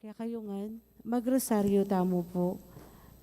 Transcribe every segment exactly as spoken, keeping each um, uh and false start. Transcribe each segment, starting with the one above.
Kekayu ngan, magrosaryu tamu pu.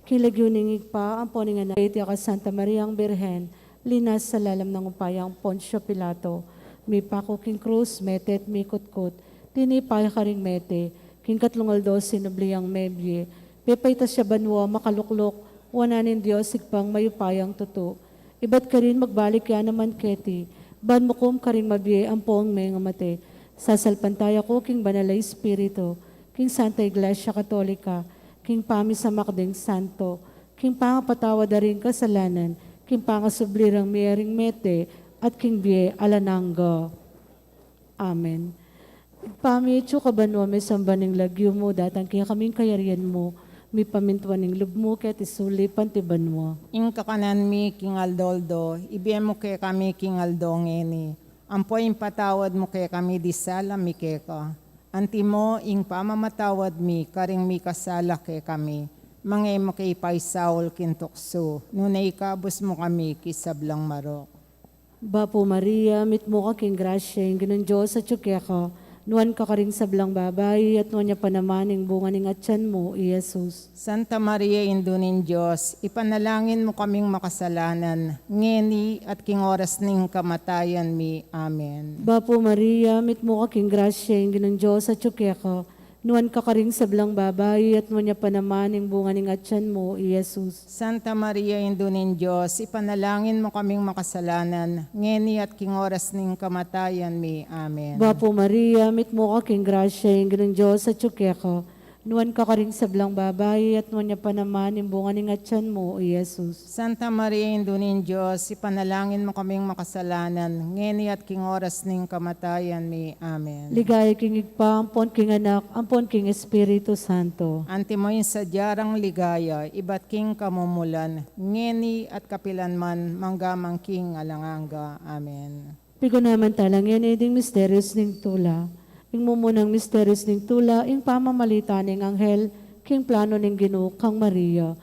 King lagyu ning Ibpa, ampo ning Anak, iti a Santa Mariang Birhen, linasa lalam nang upayang Poncio Pilato, mipaku king krus, mete at mikutkut, tinipa ya karing mete, king katlung aldo sinubli yang mebie, pepaitas ya banua, makalukluk wanan ning Dios Ibpang mayupayang tutu. Ibat karin magbalik ya naman keti, ban mukum karing mabie ampong mengamate. Sasalpantaya ku king Banal a Espiritu, king Santa Iglesia Katolika, king pamisamak ding santo, king pangapatawad da ring kasalanan, king pangasubli rang mie ring mete, at king bie alang angga. Amen. Ibpa mi, atsu ka banua, misamban ing lagyu mu, datang kekami ing kayarian mu, mipamintuan ing lub mu keti sulip anti banua. Ing kakanan mi king aldo-aldo, ibie mu kekami king aldo ngeni. Ampo ipatawad mu kekami ding sala mi keka, antimo ing pamamatawad mi karing mikasala kekami. Manga e mu ke ipaisaul king tuksu, nune ikabus mu kami king sablang marok. Bapu Maria, mitmu ka king grasya, ing Ginung Dios atyu keka, nuan ka karing sablang babai, at nuan ya pa naman ing bunga ning atyan mu, i Jesus. Santa Maria, Indu ning Dios, ipanalangin mu kaming makasalanan, ngeni at king oras ning kamatayan mi. Amen. Bapu Maria, mitmu ka king grasya, ing Ginung Dios atyu keka, nuan ka karing sablang babai, at nuan ya pa naman ing bunga ning atyan mu, i Jesus. Santa Maria, Indu ning Dios, ipanalangin mu kaming makasalanan, ngeni at king oras ning kamatayan mi. Amen. Bapu Maria, mitmu ka king grasya, ing Ginung Dios atyu keka, nuan ka karing sablang babai, at nuan ya pa naman ing bunga ning atyan mu, i Jesus. Santa Maria, Indu ning Dios, ipanalangin mu kaming makasalanan, ngeni at king oras ning kamatayan mi. Amen. Ligaya king Ibpa, ampon king Anak, ampon king Espiritu Santo. Antimo ing sadya rang ligaya, ibat king kamumulan, ngeni at kapilan man, mangga man king alang angga. Amen. Pigunaman tala ngeni ding misterios ning tula. Ing mumunang misterios ning tula, ing pamamalita ning anghel king plano ning Ginu kang Maria.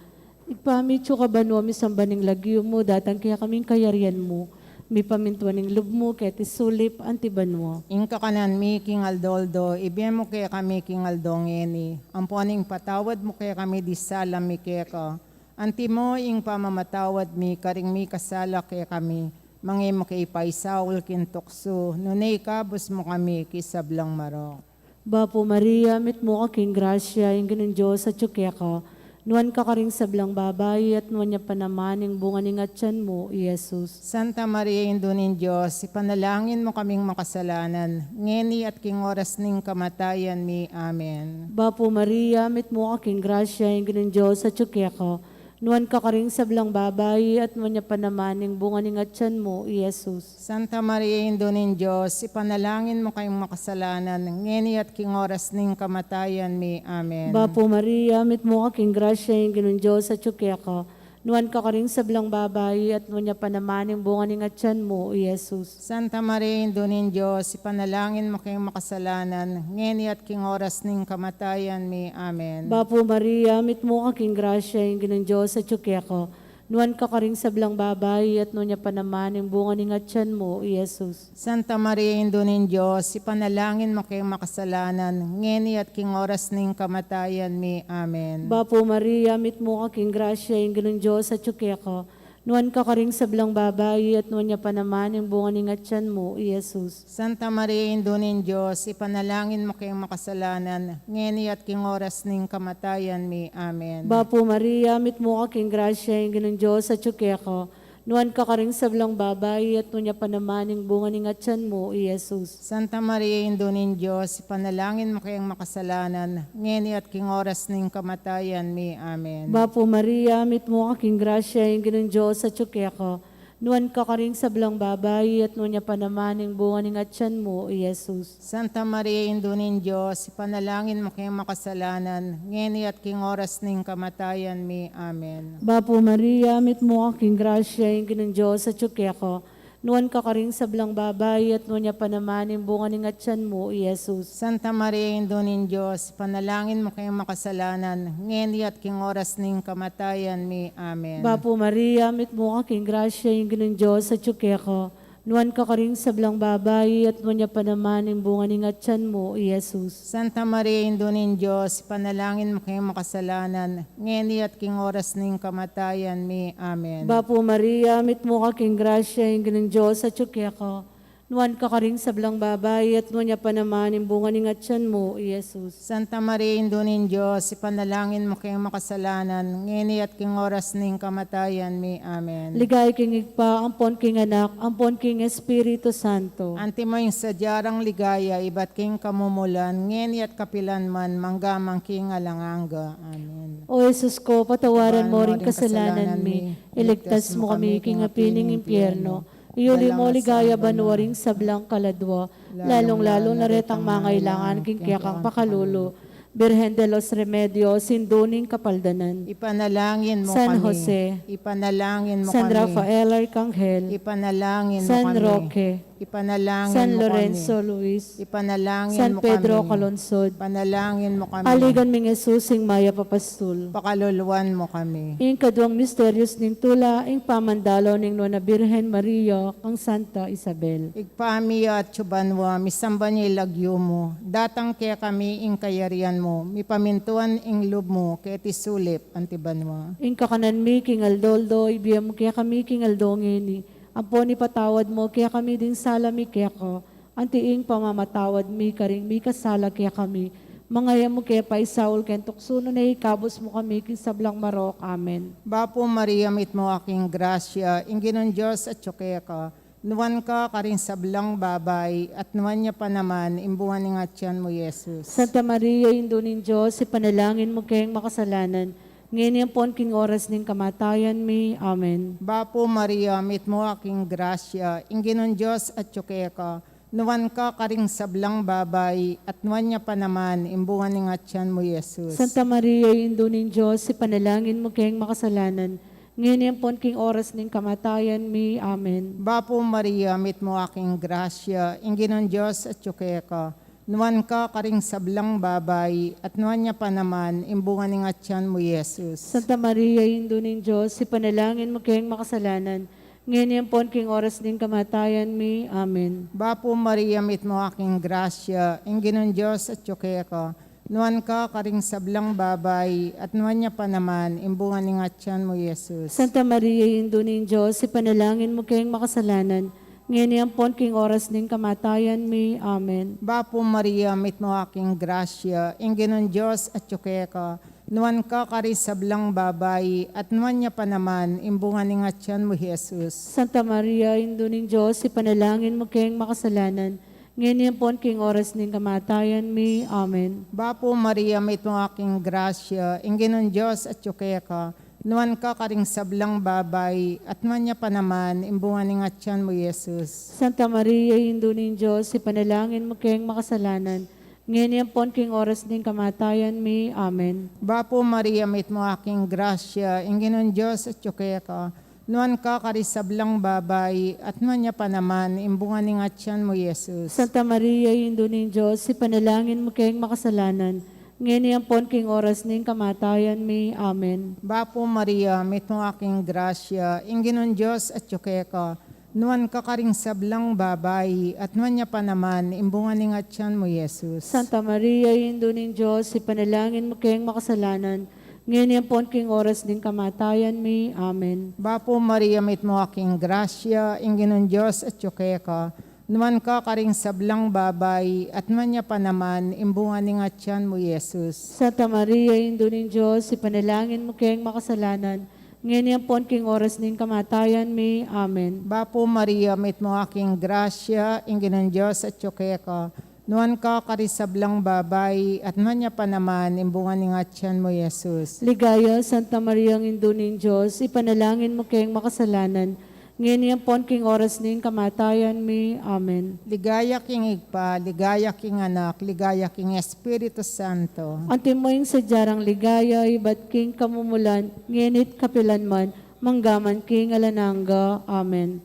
Ibpa mi, atyu ka banua, misamban ing lagyu mu, datang kekami ing kayarian mu, mipamintuan ing lub mu keti sulip anti banua. Ing kakanan mi king aldo-aldo, ibie mu kekami king aldo ngeni. Ampon ipatawad mu kekami ding sala mi keka, antimo ing pamamatawad mi karing mikasala kekami. Manga e mu ke ipaisaul king tuksu, nune ikabus mu kami king sablang marok. Bapu Maria, mitmu ka king grasya, ing Ginung Dios atyu keka, nuan ka karing sablang babai, at nuan ya pa naman ing bunga ning atyan mu, i Jesus. Santa Maria, Indu ning Dios, ipanalangin mu kaming makasalanan, ngeni at king oras ning kamatayan mi. Amen. Bapu Maria, mitmu ka king grasya, ing Ginung Dios atyu keka, nuan ka karing sablang babai, at nuan ya pa naman ing bunga ning atyan mu, i Jesus. Santa Maria, Indu ning Dios, ipanalangin mu kaming makasalanan, ngeni at king oras ning kamatayan mi. Amen. Bapu Maria, mitmu ka king grasya, ing Ginung Dios atyu keka, nuan ka karing sablang babai, at nuan ya pa naman ing bunga ning atyan mu, i Jesus. Santa Maria, Indu ning Dios, ipanalangin mu kaming makasalanan, ngeni at king oras ning kamatayan mi. Amen. Bapu Maria, mitmu ka king grasya, ing Ginung Dios atyu keka, nuan ka karing sablang babai, at nuan ya pa naman ing bunga ning atyan mu, i Jesus. Santa Maria, Indu ning Dios, ipanalangin mu kaming makasalanan, ngeni at king oras ning kamatayan mi. Amen. Bapu Maria, mitmu ka king grasya, ing Ginung Dios atyu keka, nuan ka karing sablang babai, at nuan ya pa naman ing bunga ning atyan mu, i Jesus. Santa Maria, Indu ning Dios, ipanalangin mu kaming makasalanan, ngeni at king oras ning kamatayan mi. Amen. Bapu Maria, mitmu ka king grasya, ing Ginung Dios atyu keka, nuan ka karing sablang babai, at nuan ya pa naman ing bunga ning atyan mu, i Jesus. Santa Maria, Indu ning Dios, ipanalangin mu kaming makasalanan, ngeni at king oras ning kamatayan mi. Amen. Bapu Maria, mitmu ka king grasya, ing Ginung Dios atyu keka, nuan ka karing sablang babai, at nuan ya pa naman ing bunga ning atyan mu, i Jesus. Santa Maria, Indu ning Dios, ipanalangin mu kaming makasalanan, ngeni at king oras ning kamatayan mi. Amen. Bapu Maria, mitmu ka king grasya, ing Ginung Dios atyu keka, nuan ka karing sablang babai, at nuan ya pa naman ing bunga ning atyan mu, i Jesus. Santa Maria, Indu ning Dios, ipanalangin mu kaming makasalanan, ngeni at king oras ning kamatayan mi. Amen. Bapu Maria, mitmu ka king grasya, ing Ginung Dios atyu keka, Nuan ka karing sablang babai, at nuan ya pa naman ing bunga ning atian mu, i Jesus. Santa Maria, Indu ning Dios, ipanalangin mu keng makasalanan, ngeni at king oras ning kamatayan mi. Amen. Bapu Maria, mitmu ka king grasya, ing Ginung Dios atyu keka. Nuan ka karing sablang babai, at nuan ya pa naman ing bunga ning atian mu, i Jesus. Santa Maria, Indu ning Dios, ipanalangin mu keng makasalanan, ngeni at king oras ning kamatayan mi. Amen. Ligaya king Ibpa, ampon king Anak, ampon king Espiritu Santo. Antimo ing sadya rang ligaya, ibat king kamumulan, ngeni at kapilan man, mangga man king alang angga. Amen. O Jesus ko, patawaran mo ring kasalanan mi, iligtas mo kami king api ning impyerno, iyuli mo ligaya banua ring sablang kaladua, lalung-lalu na retang mangailangan king kekang pakalulu. Birhen de los Remedios, Indu ning Kapaldanan. Ipanalangin mo kami. San Jose. Ipanalangin mo kami. San Rafael Arkanghel. Ipanalangin mo kami. San Roque. Ipanalangin mo kami. San Lorenzo Luis. Ipanalangin mo kami. San Pedro Calungsod. Ipanalangin mo kami. Aligan ming Jesus, ing mayap a pastul. Pakaluluan mo kami. Ing kaduang misterios ning tula, ing pamandalo ning Nuan a Birhen Maria kang Santa Isabel. Ibpa mi atsu ka banua, misamban ya ing lagyu mu. Datang kekami ing kayarian mu, mipamintuan ing lub mu, keti sulip anti banua. Ing kakanan mi king aldo-aldo, ibie mu kekami king aldo ngeni. Ampon ipatawad mu kekami ding sala mi keka, anti ing pamamatawad mi karing mikasala kekami. Manga e mu ke paisaul king tuksu, nune ikabus mu kami king sablang marok. Amen. Bapu Maria, mitmu ka king grasya, ing Ginung Dios atsu keka. Nuan ka karing sablang babai, at nuan ya pa naman ing bunga ning atian mu, Jesus. Santa Maria, Indu ning Dios, ipanalangin mu keng makasalanan, ngeni ampon king oras ning kamatayan mi. Amen. Bapu Maria, mitmu ka king grasya, ing Ginung Dios atsu keka. Nuan ka karing sablang babai, at nuan ya pa naman ing bunga ning atian mu, Jesus. Santa Maria, Indu ning Dios, ipanalangin mu keng makasalanan, ngeni ampon king oras ning kamatayan mi. Amen. Bapu Maria, mitmu ka king grasya, ing Ginung Dios atsu keka. Nuan ka karing sablang babai, at nuan ya pa naman ing bunga ning atian mu, Jesus. Santa Maria, Indu ning Dios, ipanalangin mu keng makasalanan, ngeni ampon king oras ning kamatayan mi. Amen. Bapu Maria, mitmu ka king grasya, ing Ginung Dios atsu keka. Nuan ka karing sablang babai, at nuan ya pa naman ing bunga ning atian mu, Jesus. Santa Maria, Indu ning Dios, ipanalangin mu keng makasalanan, ngeni ampon king oras ning kamatayan mi. Amen. Bapu Maria, mitmu ka king grasya, ing Ginung Dios atsu keka. Nuan ka karing sablang babai, at nuan ya pa naman ing bunga ning atian mu, Jesus. Santa Maria, Indu ning Dios, ipanalangin mu keng makasalanan, ngeni ampon king oras ning kamatayan mi. Amen. Bapu Maria, mitmu ka king grasya, ing Ginung Dios atsu keka. Nuan ka karing sablang babai, at nuan ya pa naman ing bunga ning atian mu, Jesus. Santa Maria, Indu ning Dios, ipanalangin mu keng makasalanan, ngeni ampon king oras ning kamatayan mi. Amen. Bapu Maria, mitmu ka king grasya, ing Ginung Dios atsu keka. Nuan ka karing sablang babai, at nuan ya pa naman ing bunga ning atian mu, Jesus. Santa Maria, Indu ning Dios, ipanalangin mu keng makasalanan, ngeni ampon king oras ning kamatayan mi. Amen. Bapu Maria, mitmu ka king grasya, ing Ginung Dios atsu keka. Nuan ka karing sablang babai, at nuan ya pa naman ing bunga ning atian mu, Jesus. Santa Maria, Indu ning Dios, ipanalangin mu keng makasalanan, ngeni ampon king oras ning kamatayan mi. Amen. Bapu Maria, mitmu ka king grasya, ing Ginung Dios atsu keka. Nuan ka karing sablang babai, at nuan ya pa naman ing bunga ning atian mu, Jesus. Santa Maria, Indu ning Dios, ipanalangin mu keng makasalanan, ngeni ampon king oras ning kamatayan mi. Amen. Bapu Maria, mitmu ka king grasya, ing Ginung Dios atsu keka. Nuan ka karing sablang babai, at nuan ya pa naman ing bunga ning atian mu, Jesus. Ligaya, Santa Maria, Indu ning Dios, ipanalangin mu keng makasalanan, ngeni ampon king oras ning kamatayan mi. Amen. Ligaya king Ibpa, ligaya king Anak, ligaya king Espiritu Santo. Antimo ing sadya rang ligaya, ibat king kamumulan, ngeni't kapilan man, mangga man king alang angga. Amen.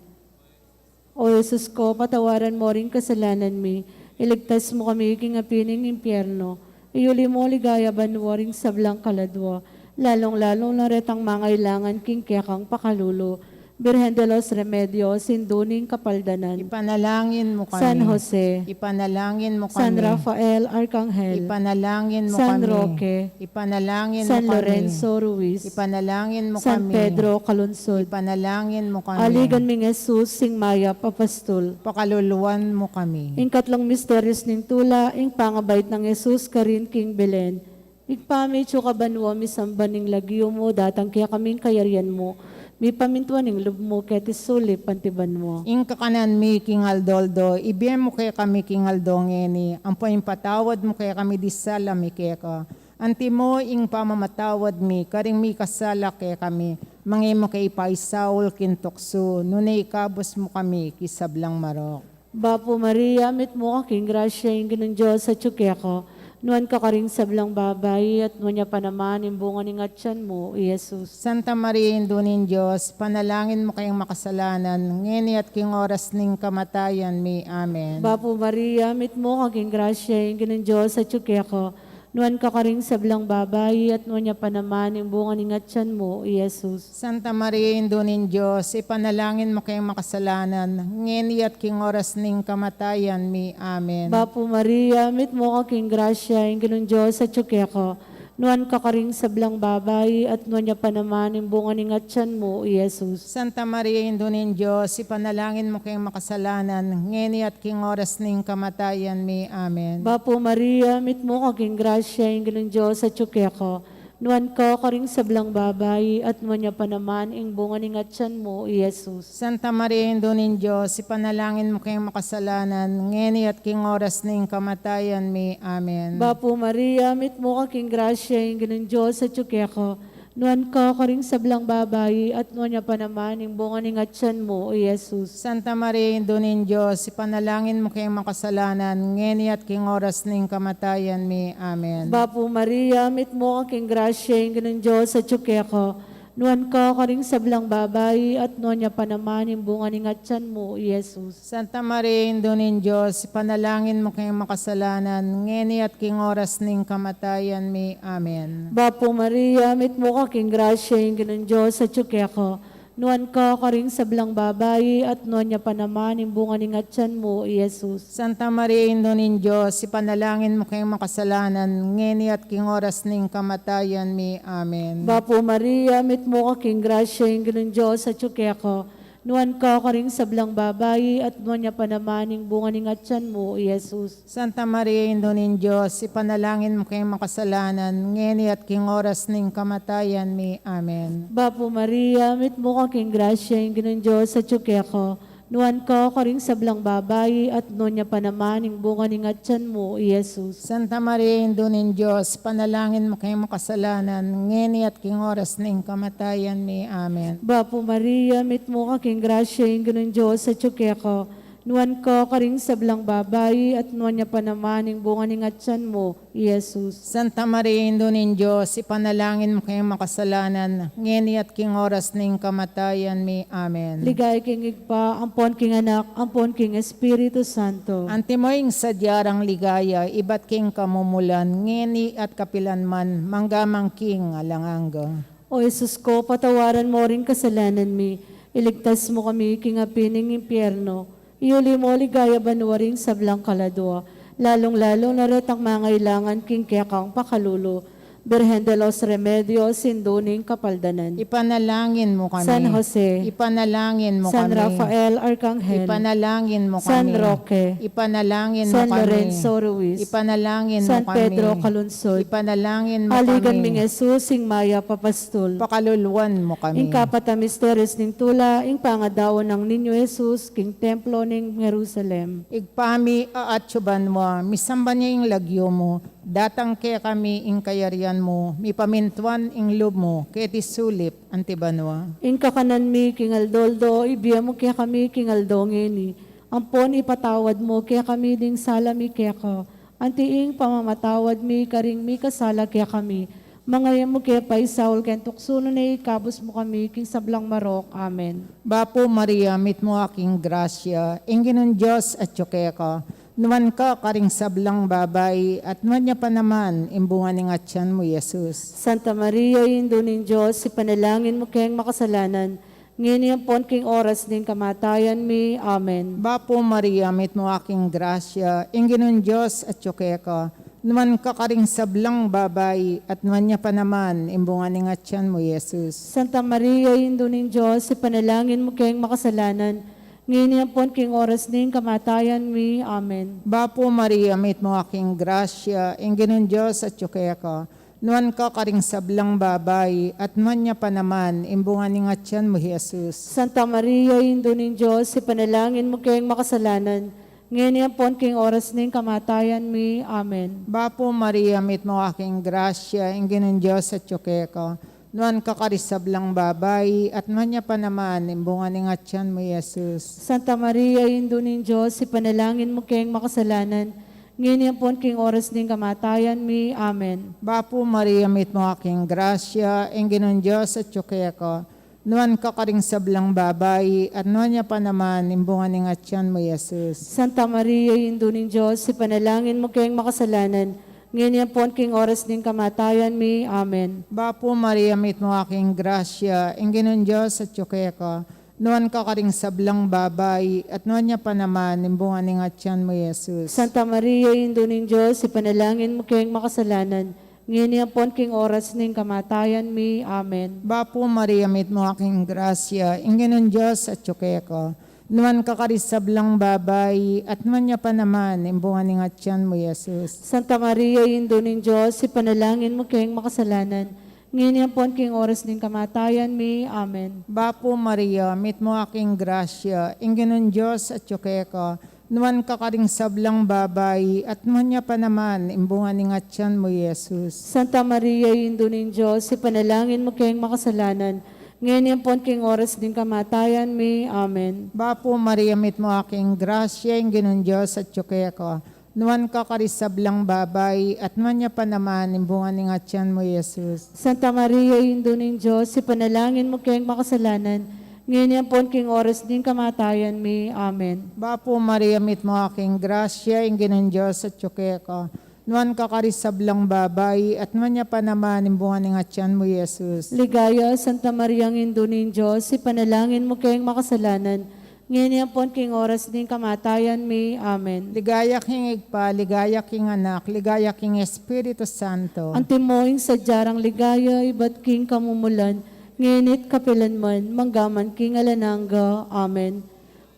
O Jesus ko, patawaran mo ring kasalanan mi, iligtas mo kami king api ning impyerno, iyuli mo ligaya banua ring sablang kaladua, lalung-lalu na retang mangailangan king kekang pakalulu. Birhen de los Remedios, Indu ning Kapaldanan. Ipanalangin mo kami. San Jose. Ipanalangin mo kami. San Rafael Arkanghel. Ipanalangin mo kami. San Roque. Ipanalangin mo kami. San Lorenzo Ruiz. Ipanalangin mo kami. San Pedro Calungsod. Ipanalangin mo kami. Aligan ming Jesus, sing mayap a pastul. Pakaluluan mo kami. Ing katlung misterios ning tula, ing pangabait nang Jesus karin king Belen. Ibpa mi, atsu ka banua, misamban ing lagyu mu, datang kekami ing kayarian mu, mipamintuan ing lub mu keti sulip anti banua. Ing kakanan mi king aldo-aldo, ibie mu kekami king aldo ngeni, ampo ipatawad mu kekami ding sala mi keka, anti mo ing pamamatawad mi karing mikasala kekami, manga e mu ke ipaisaul king tuksu, nune ikabus mu kami king sablang marok. Bapu Maria, mitmu ka king grasya, ing Ginung Dios atyu keka. Nuan ka karing sablang babai, at nuan ya pa naman ing bunga ning atyan mu, i Jesus. Santa Maria, Indu ning Dios, ipanalangin mu keng makasalanan, ngeni at king oras ning kamatayan mi. Amen. Bapu Maria, mitmu ka king grasya, ing Ginung Dios atyu keka. Nuan ka karing sablang babai, at nuan ya pa naman ing bunga ning atyan mu, i Jesus. Santa Maria, Indu ning Dios, ipanalangin mu keng makasalanan, ngeni at king oras ning kamatayan mi. Amen. Bapu Maria, mitmu ka king grasya, ing Ginung Dios atyu keka. Nuan ka karing sablang babai, at nuan ya pa naman ing bunga ning atyan mu, i Jesus. Santa Maria, Indu ning Dios, ipanalangin mu keng makasalanan, ngeni at king oras ning kamatayan mi. Amen. Bapu Maria, mitmu ka king grasya, ing Ginung Dios atyu keka. Nuan ka karing sablang babai, at nuan ya pa naman ing bunga ning atyan mu, i Jesus. Santa Maria, Indu ning Dios, ipanalangin mu keng makasalanan, ngeni at king oras ning kamatayan mi. Amen. Bapu Maria, mitmu ka king grasya, ing Ginung Dios atyu keka. Nuan ka karing sablang babai, at nuan ya pa naman ing bunga ning atyan mu, i Jesus. Santa Maria, Indu ning Dios, ipanalangin mu keng makasalanan, ngeni at king oras ning kamatayan mi. Amen. Bapu Maria, mitmu ka king grasya, ing Ginung Dios atyu keka. Nuan ka karing sablang babai, at nuan ya pa naman ing bunga ning atyan mu, i Jesus. Santa Maria, Indu ning Dios, ipanalangin mu keng makasalanan, ngeni at king oras ning kamatayan mi. Amen. Bapu Maria, mitmu ka king grasya, ing Ginung Dios atyu keka. Nuan ka karing sablang babai, at nuan ya pa naman ing bunga ning atyan mu, i Jesus. Santa Maria, Indu ning Dios, ipanalangin mu keng makasalanan, ngeni at king oras ning kamatayan mi. Amen. Bapu Maria, mitmu ka king grasya, ing Ginung Dios atyu keka. Nuan ka karing sablang babai, at nuan ya pa naman ing bunga ning atyan mu, i Jesus. Santa Maria, Indu ning Dios, ipanalangin mu keng makasalanan, ngeni at king oras ning kamatayan mi. Amen. Bapu Maria, mitmu ka king grasya, ing Ginung Dios atyu keka. Nuan ka karing sablang babai, at nuan ya pa naman ing bunga ning atyan mu, i Jesus. Santa Maria, Indu ning Dios, ipanalangin mu keng makasalanan, ngeni at king oras ning kamatayan mi. Amen. Bapu Maria, mitmu ka king grasya, ing Ginung Dios atyu keka. Nuan ka karing sablang babai, at nuan ya pa naman ing bunga ning atyan mu, i Jesus. Santa Maria, Indu ning Dios, ipanalangin mu keng makasalanan, ngeni at king oras ning kamatayan mi. Amen. Ligaya king Ibpa, ampon king Anak, ampon king Espiritu Santo. Antimo ing sadya rang ligaya, ibat king kamumulan, ngeni at kapilan man, mangga man king alang angga. O Jesus ko, patawaran mo ring kasalanan mi, iligtas mo kami king api ning impyerno, iuli mo king ligaya banua ring sablang kaladua, lalung-lalu na retang mangailangan king kekang pakalulu. Birhen de los Remedios, Indu ning Kapaldanan. Ipanalangin mo kami. San Jose. Ipanalangin mo kami. San Rafael Arkanghel. Ipanalangin mo kami. San Roque. Ipanalangin mo kami. San Lorenzo Ruiz. Ipanalangin mo kami. San Pedro Calungsod. Ipanalangin mo kami. Aligan ming Jesus, ing mayap a pastul. Pakaluluan mo kami. Ing kapat a misterios ning tula, ing pangadaun nang Niño Jesus king templo ning Jerusalem. Ibpa mi a atsu banua, misamban ya ing lagyu mu, datang kekami ing kayarian mu, mipamintuan ing lub mu keti sulip anti banua. Ing kakanan mi king aldo-aldo, ibie mu kekami king aldo ngeni, ampon ipatawad mu kekami ding sala mi keka, anti ing pamamatawad mi karing mikasala kekami, manga e mu ke paisaul king tuksu, nune ikabus mu kami king sablang marok. Amen. Bapu Maria, mitmu ka king grasya, ing Ginung Dios atyu keka. Nuan ka karing sablang babai, at nuan ya pa naman ing bunga ning atyan mu, Jesus. Santa Maria, Indu ning Dios, ipanalangin mu keng makasalanan, Ngeni ampon king oras ning kamatayan mi. Amen. Bapu Maria, mitmu ka king grasya, ing Ginung Dios atyu keka. Nuan ka karing sablang babai, at nuan ya pa naman ing bunga ning atyan mu, Jesus. Santa Maria, Indu ning Dios, ipanalangin mu keng makasalanan, ngeni ampon king oras ning kamatayan mi. Amen. Bapu Maria, mitmu ka king grasya, ing Ginung Dios atyu keka. Nuan ka karing sablang babai, at nuan ya pa naman ing bunga ning atyan mu, Jesus. Santa Maria, Indu ning Dios, ipanalangin mu keng makasalanan, ngeni ampon king oras ning kamatayan mi. Amen. Bapu Maria, mitmu ka king grasya, ing Ginung Dios atyu keka. Nuan ka karing sablang babai, at nuan ya pa naman ing bunga ning atyan mu, Jesus. Santa Maria, Indu ning Dios, ipanalangin mu keng makasalanan, ngeni ampon king oras ning kamatayan mi. Amen. Bapu Maria, mitmu ka king grasya, ing Ginung Dios atyu keka. Nuan ka karing sablang babai, at nuan ya pa naman ing bunga ning atyan mu, Jesus. Santa Maria, Indu ning Dios, ipanalangin mu keng makasalanan, ngeni ampon king oras ning kamatayan mi. Amen. Bapu Maria, mitmu ka king grasya, ing Ginung Dios atyu keka. Nuan ka karing sablang babai, at nuan ya pa naman ing bunga ning atyan mu, Jesus. Santa Maria, Indu ning Dios, ipanalangin mu keng makasalanan, ngeni ampon king oras ning kamatayan mi. Amen. Bapu Maria, mitmu ka king grasya, ing Ginung Dios atyu keka. Nuan ka karing sablang babai, at nuan ya pa naman ing bunga ning atyan mu, Jesus. Santa Maria, Indu ning Dios, ipanalangin mu keng makasalanan, ngeni ampon king oras ning kamatayan mi. Amen. Bapu Maria, mitmu ka king grasya, ing Ginung Dios atyu keka. Nuan ka karing sablang babai, at nuan ya pa naman ing bunga ning atyan mu, Jesus. Santa Maria, Indu ning Dios, ipanalangin mu keng makasalanan, ngeni ampon king oras ning kamatayan mi. Amen. Bapu Maria, mitmu ka king grasya, ing Ginung Dios atyu keka. Nuan ka karing sablang babai, at nuan ya pa naman ing bunga ning atyan mu, Jesus. Santa Maria, Indu ning Dios, ipanalangin mu keng makasalanan, ngeni ampon king oras ning kamatayan mi. Amen. Bapu Maria, mitmu ka king grasya, ing Ginung Dios atyu keka. Nuan ka karing sablang babai, at nuan ya pa naman ing bunga ning atyan mu, Jesus. Ligaya, Santa Maria, Indu ning Dios, ipanalangin mu keng makasalanan, ngeni ampon king oras ning kamatayan mi. Amen. Ligaya king Ibpa, ligaya king Anak, ligaya king Espiritu Santo. Antimo ing sadya rang ligaya ibat king kamumulan, ngeni't kapilan man, manggaman king alang angga. Amen.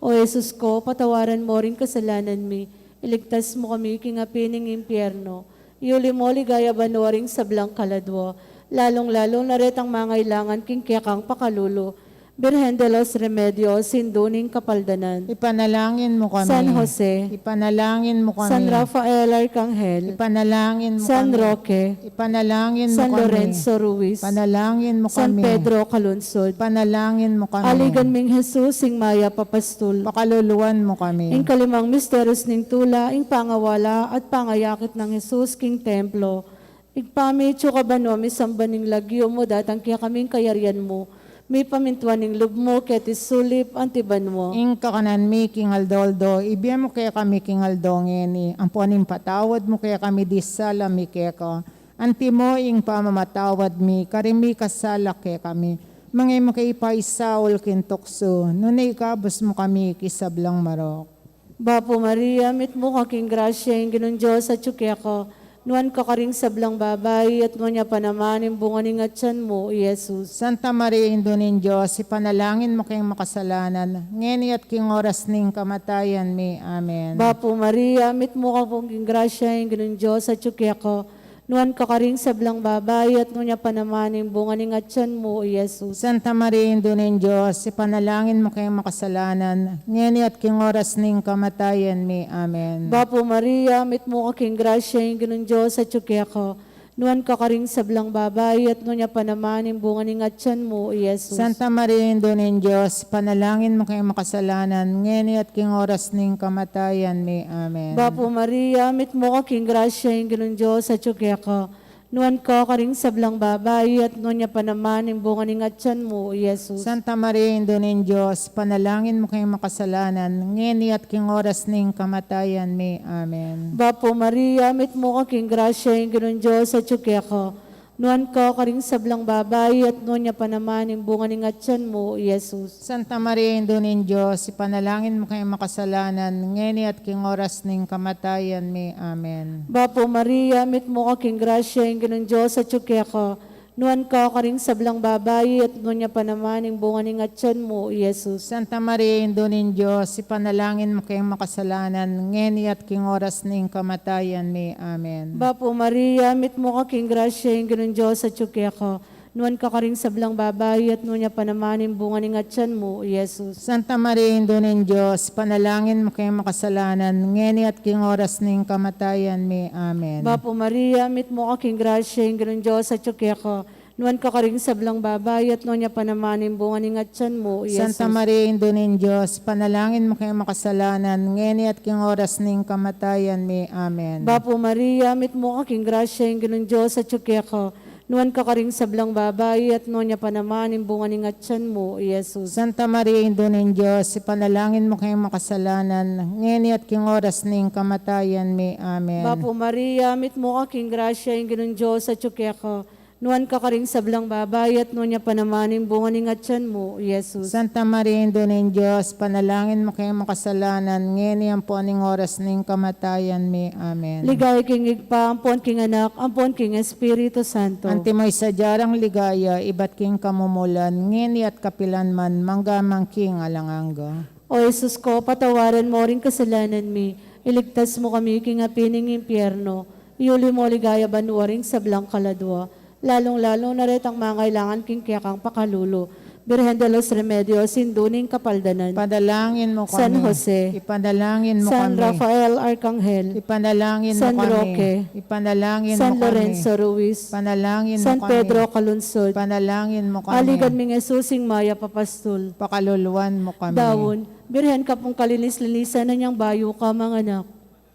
O Jesus ko, patawaran mo ring kasalanan mi, iligtas mo kami king api ning impyerno, iuli mo ligaya banua ring sablang kaladua, lalung-lalu na retang mangailangan king kekang pakalulu. Birhen de los Remedios, Indu ning Kapaldanan. Ipanalangin mo kami. San Jose. Ipanalangin mo kami. San Rafael Arcangel. Ipanalangin mo San kami. Roque. Ipanalangin mo San kami. Lorenzo Ruiz. Ipanalangin mo San kami. Pedro Calungsod. Ipanalangin mo kami. Aligan ming Jesus, ing mayap a pastul. Pakaluluan mo kami. Ing kalimang misterios ning tula, ing pangawala at pangayakit nang Jesus king templo. Ibpa mi, atsu ka banua, misamban ing lagyu mu, datang kekami ing kayarian mu, mipamintuan ing lub mu keti sulip anti banua. Ing kakanan mi king aldo-aldo ibie mu kekami king aldo ngeni, ampon ipatawad mu kekami ding sala mi keka, anti mo ing pamamatawad mi karing mikasala kekami. Manga e mu ke ipaisaul king tuksu, nune ikabus mu kami king sablang marok. Bapu Maria, mitmu ka king grasya, ing Ginung Dios atyu keka, nuan ka karing sablang babai, at nuan ya pa naman ing bunga ning atyan mu, i Jesus. Santa Maria, Indu ning Dios, ipanalangin mu keng makasalanan, ngeni at king oras ning kamatayan mi. Amen. Bapu Maria, mitmu ka king grasya, ing Ginung Dios atyu keka, nuan ka karing sablang babai, at nuan ya pa naman ing bunga ning atyan mu, i Jesus. Santa Maria, Indu ning Dios, ipanalangin mu keng makasalanan, ngeni at king oras ning kamatayan mi. Amen. Bapu Maria, mitmu ka king grasya, ing Ginung Dios atyu keka, nuan ka karing sablang babai, at nuan ya pa naman ing bunga ning atyan mu, i Jesus. Santa Maria, Indu ning Dios, ipanalangin mu keng makasalanan, ngeni at king oras ning kamatayan mi. Amen. Bapu Maria, mitmu ka king grasya, ing Ginung Dios atyu keka, nuan ka karing sablang babai, at nuan ya pa naman ing bunga ning atyan mu, i Jesus. Santa Maria, Indu ning Dios, ipanalangin mu keng makasalanan, ngeni at king oras ning kamatayan mi. Amen. Bapu Maria, mitmu ka king grasya, ing Ginung Dios atyu keka, Nuan ka karing sablang babai, at nuan ya pa naman ing bunga ning atian mu, i Jesus. Santa Maria, Indu ning Dios, ipanalangin mu kaming makasalanan, ngeni at king oras ning kamatayan mi. Amen. Bapu Maria, mitmu ka king grasya, ing Ginung Dios atyu keka. Nuan ka karing sablang babai, at nuan ya pa naman ing bunga ning atian mu, i Jesus. Santa Maria, Indu ning Dios, ipanalangin mu kaming makasalanan, ngeni at king oras ning kamatayan mi. Amen. Bapu Maria, mitmu ka king grasya, ing Ginung Dios atyu keka. Nuan ka karing sablang babai, at nuan ya pa naman ing bunga ning atian mu, i Jesus. Santa Maria, Indu ning Dios, ipanalangin mu kaming makasalanan, ngeni at king oras ning kamatayan mi. Amen. Bapu Maria, mitmu ka king grasya, ing Ginung Dios atyu keka. Nuan ka karing sablang babai, at nuan ya pa naman ing bunga ning atian mu, i Jesus. Santa Maria, Indu ning Dios, ipanalangin mu kaming makasalanan, ngeni at king oras ning kamatayan mi. Amen. Bapu Maria, mitmu ka king grasya, ing Ginung Dios atyu keka. Nuan ka karing sablang babai, at nuan ya pa naman ing bunga ning atian mu, i Jesus. Santa Maria, Indu ning Dios, ipanalangin mu kaming makasalanan, ngeni at king oras ning kamatayan mi. Amen. Bapu Maria, mitmu ka king grasya, ing Ginung Dios atyu keka. Nuan ka karing sablang babai, at nuan ya pa naman ing bunga ning atian mu, i Jesus. Santa Maria, Indu ning Dios, ipanalangin mu kaming makasalanan, ngeni ampon king oras ning kamatayan mi. Amen. Ligaya king Ibpa, ampon king Anak, ampon king Espiritu Santo. Antimo ing sadya rang ligaya, ibat king kamumulan, ngeni at kapilan man, mangga man king alang angga. O Jesus ko, patawaran mu ring kasalanan mi, iligtas mu kami king api ning impyerno, iuli mu king ligaya banua ring sablang kaladua, lalung-lalu na retang mangailangan king kekang pakalulu. Birhen de los Remedios, Indu ning Kapaldanan. Ipanalangin mu kami. San Jose. Ipanalangin mu kami. San Rafael Arkanghel. Ipanalangin mu kami. San Roque. Ipanalangin mu kami. San Lorenzo Ruiz. Ipanalangin mu kami. San Pedro Calungsod. Ipanalangin mu kami. Aligan ming Jesus, ing mayap a pastul. Pakaluluan mu kami. Daun, Birhen ka pung kalinis-linisan, anyang bayu ka manganak.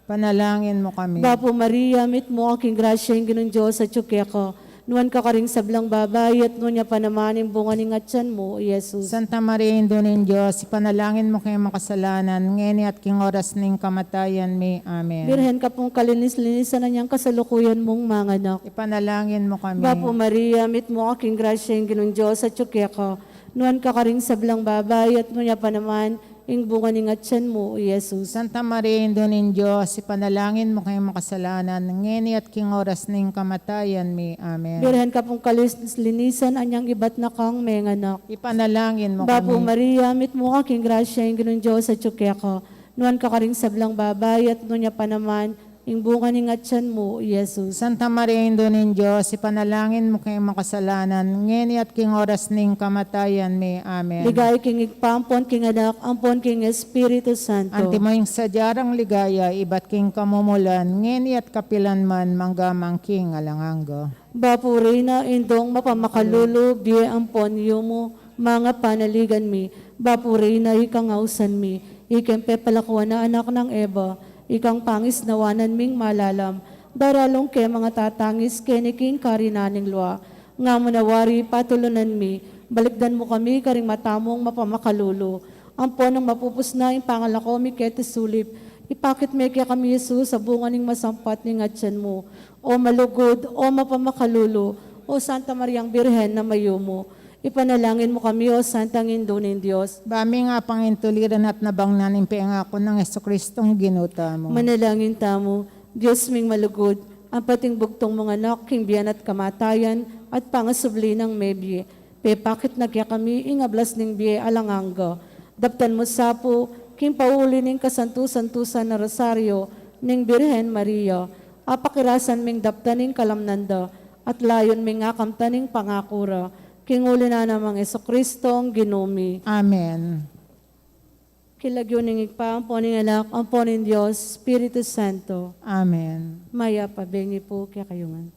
Ipanalangin mu kami. Bapu Maria, mitmu ka king grasya, ing Ginung Dios atyu keka. Nuan ka karing sablang babai, at nuan ya pa naman ing bunga ning atian mu, i Jesus. Santa Maria, Indu ning Dios, ipanalangin mu kaming makasalanan, ngeni at king oras ning kamatayan mi. Amen. Birhen ka pung kalinis-linisan, anyang kasalukuyan mung manganak. Ipanalangin mu kami. Bapu Maria, mitmu ka king grasya, ing Ginung Dios atyu keka. Nuan ka karing sablang babai, at nuan ya pa naman ing bunga ning atian mu, i Jesus. Santa Maria, Indu ning Dios, ipanalangin mu kaming makasalanan, ngeni at king oras ning kamatayan mi. Amen. Birhen ka pung kalinis-linisan, anyang ibat na kang menganak. Ipanalangin mu kami. Bapu Maria, mitmu ka king grasya, ing Ginung Dios atyu keka. Nuan ka karing sablang babai, at nuan ya pa naman ing bunga ning atian mu, i Jesus. Santa Maria, Indu ning Dios, ipanalangin mu kaming makasalanan, ngeni at king oras ning kamatayan mi. Amen. Ligaya king Ibpa, ampon king Anak, ampon king Espiritu Santo. Antimo ing sadya rang ligaya, ibat king kamumulan, ngeni at kapilan man, mangga man king alang angga. Bapu Reyna, Indung mapamakalulu, bie ampon yumu, manga panaligan mi. Bapu Reyna, ikang ausan mi, ikeng pepalakuan a anak nang Eva, ikang pangisnawanan ming malalam, daralung ke manga tatangis keni king karinan ning lua. Nga mu na wari patulunan mi, balikdan mu kami karing mata mung mapamakalulu. Ampon nung mapupus na ing pangalako mi keti sulip, ipakit me kekami i Jesus a bunga ning masampat ning atian mu. O malugud, o mapamakalulu, o Santa Mariang Birhen a mayumu, ipanalangin mu kami, o Santang Indu ning Dios. Ba ming apangintuliran at nabangnan ing pengaku nang Jesucristong Ginu tamu. Manalangin tamu. Dios ming malugud, ampon ing bugtung mung Anak, king bie na at kamatayan, at pangasubli nang mebie, pepakit na kekami ing ablas ning bie alang angga. Daptan mu sa pu, king pauli ning kasantu-santusan a Rosario ning Birhen Maria, apakirasan ming daptan ing kalamnan da, at layun ming akamtan ing pangaku ra, king uli na nang Jesucristong Ginu mi. Amen. King lagyu ning Ibpa, ampon ning Anak, ampon ning Dios Espiritu Santo. Amen. Mayap a bengi pu kekayu ngan.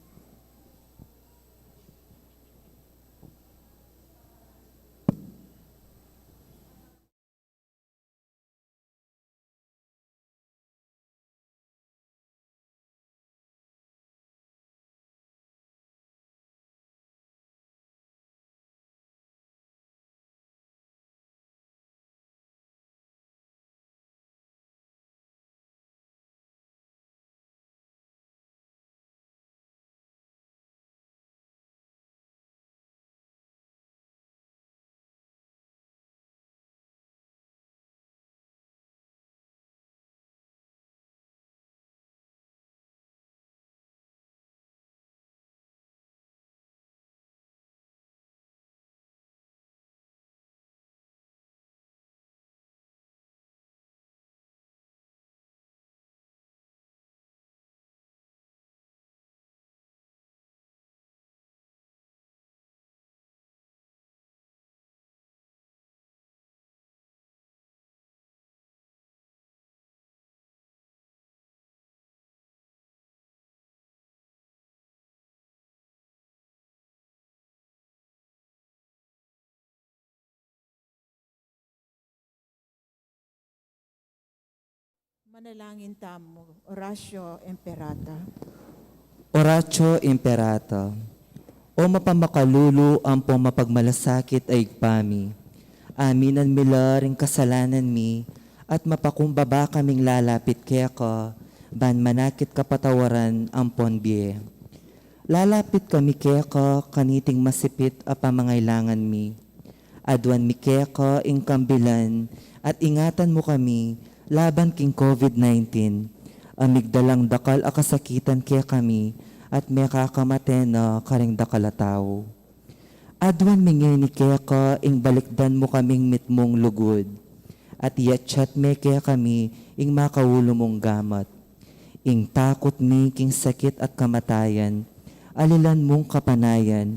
Manalangin tamu, Oratio Imperata. Oratio Imperata. O mapamakalulu ampong mapagmalasakit a Ibpa mi, aminan mi la ring kasalanan mi at mapakumbaba kaming lalapit keka, ban manakit kapatawaran ampon bie. Lalapit kami keka kaniting masipit a pamangailangan mi. Aduan mi keka ing kambilan at ingatan mu kami laban king COVID nineteen, a migdalang dakal a kasakitan kekami at mekakamate na karing dakal a tau. Aduan mi ngeni keka ing balikdan mu kaming mitmung lugud, at iyatyat me kekami ing makaulu mung gamat. Ing takut mi king sakit at kamatayan, alilan mung kapanayan,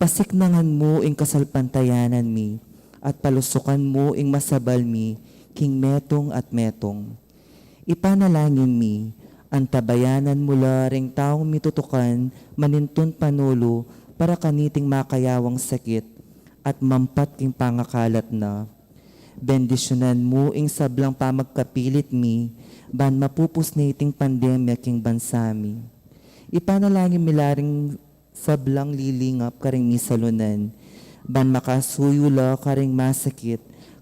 pasiknangan mu ing kasalpantayanan mi, at palusukan mu ing masabal mi king metung at metung. Ipanalangin mi, antabayanan mu la ring taung mitutukan manintun panulu para kaniting makayawang sakit at mampat king pangakalat na. Bendisyunan mu ing sablang pamagkapilit mi, ban mapupus ne iting pandemya king bansa mi. Ipanalangin mi la ring sablang lilingap karing misalunan, ban makasuyu la karing masakit,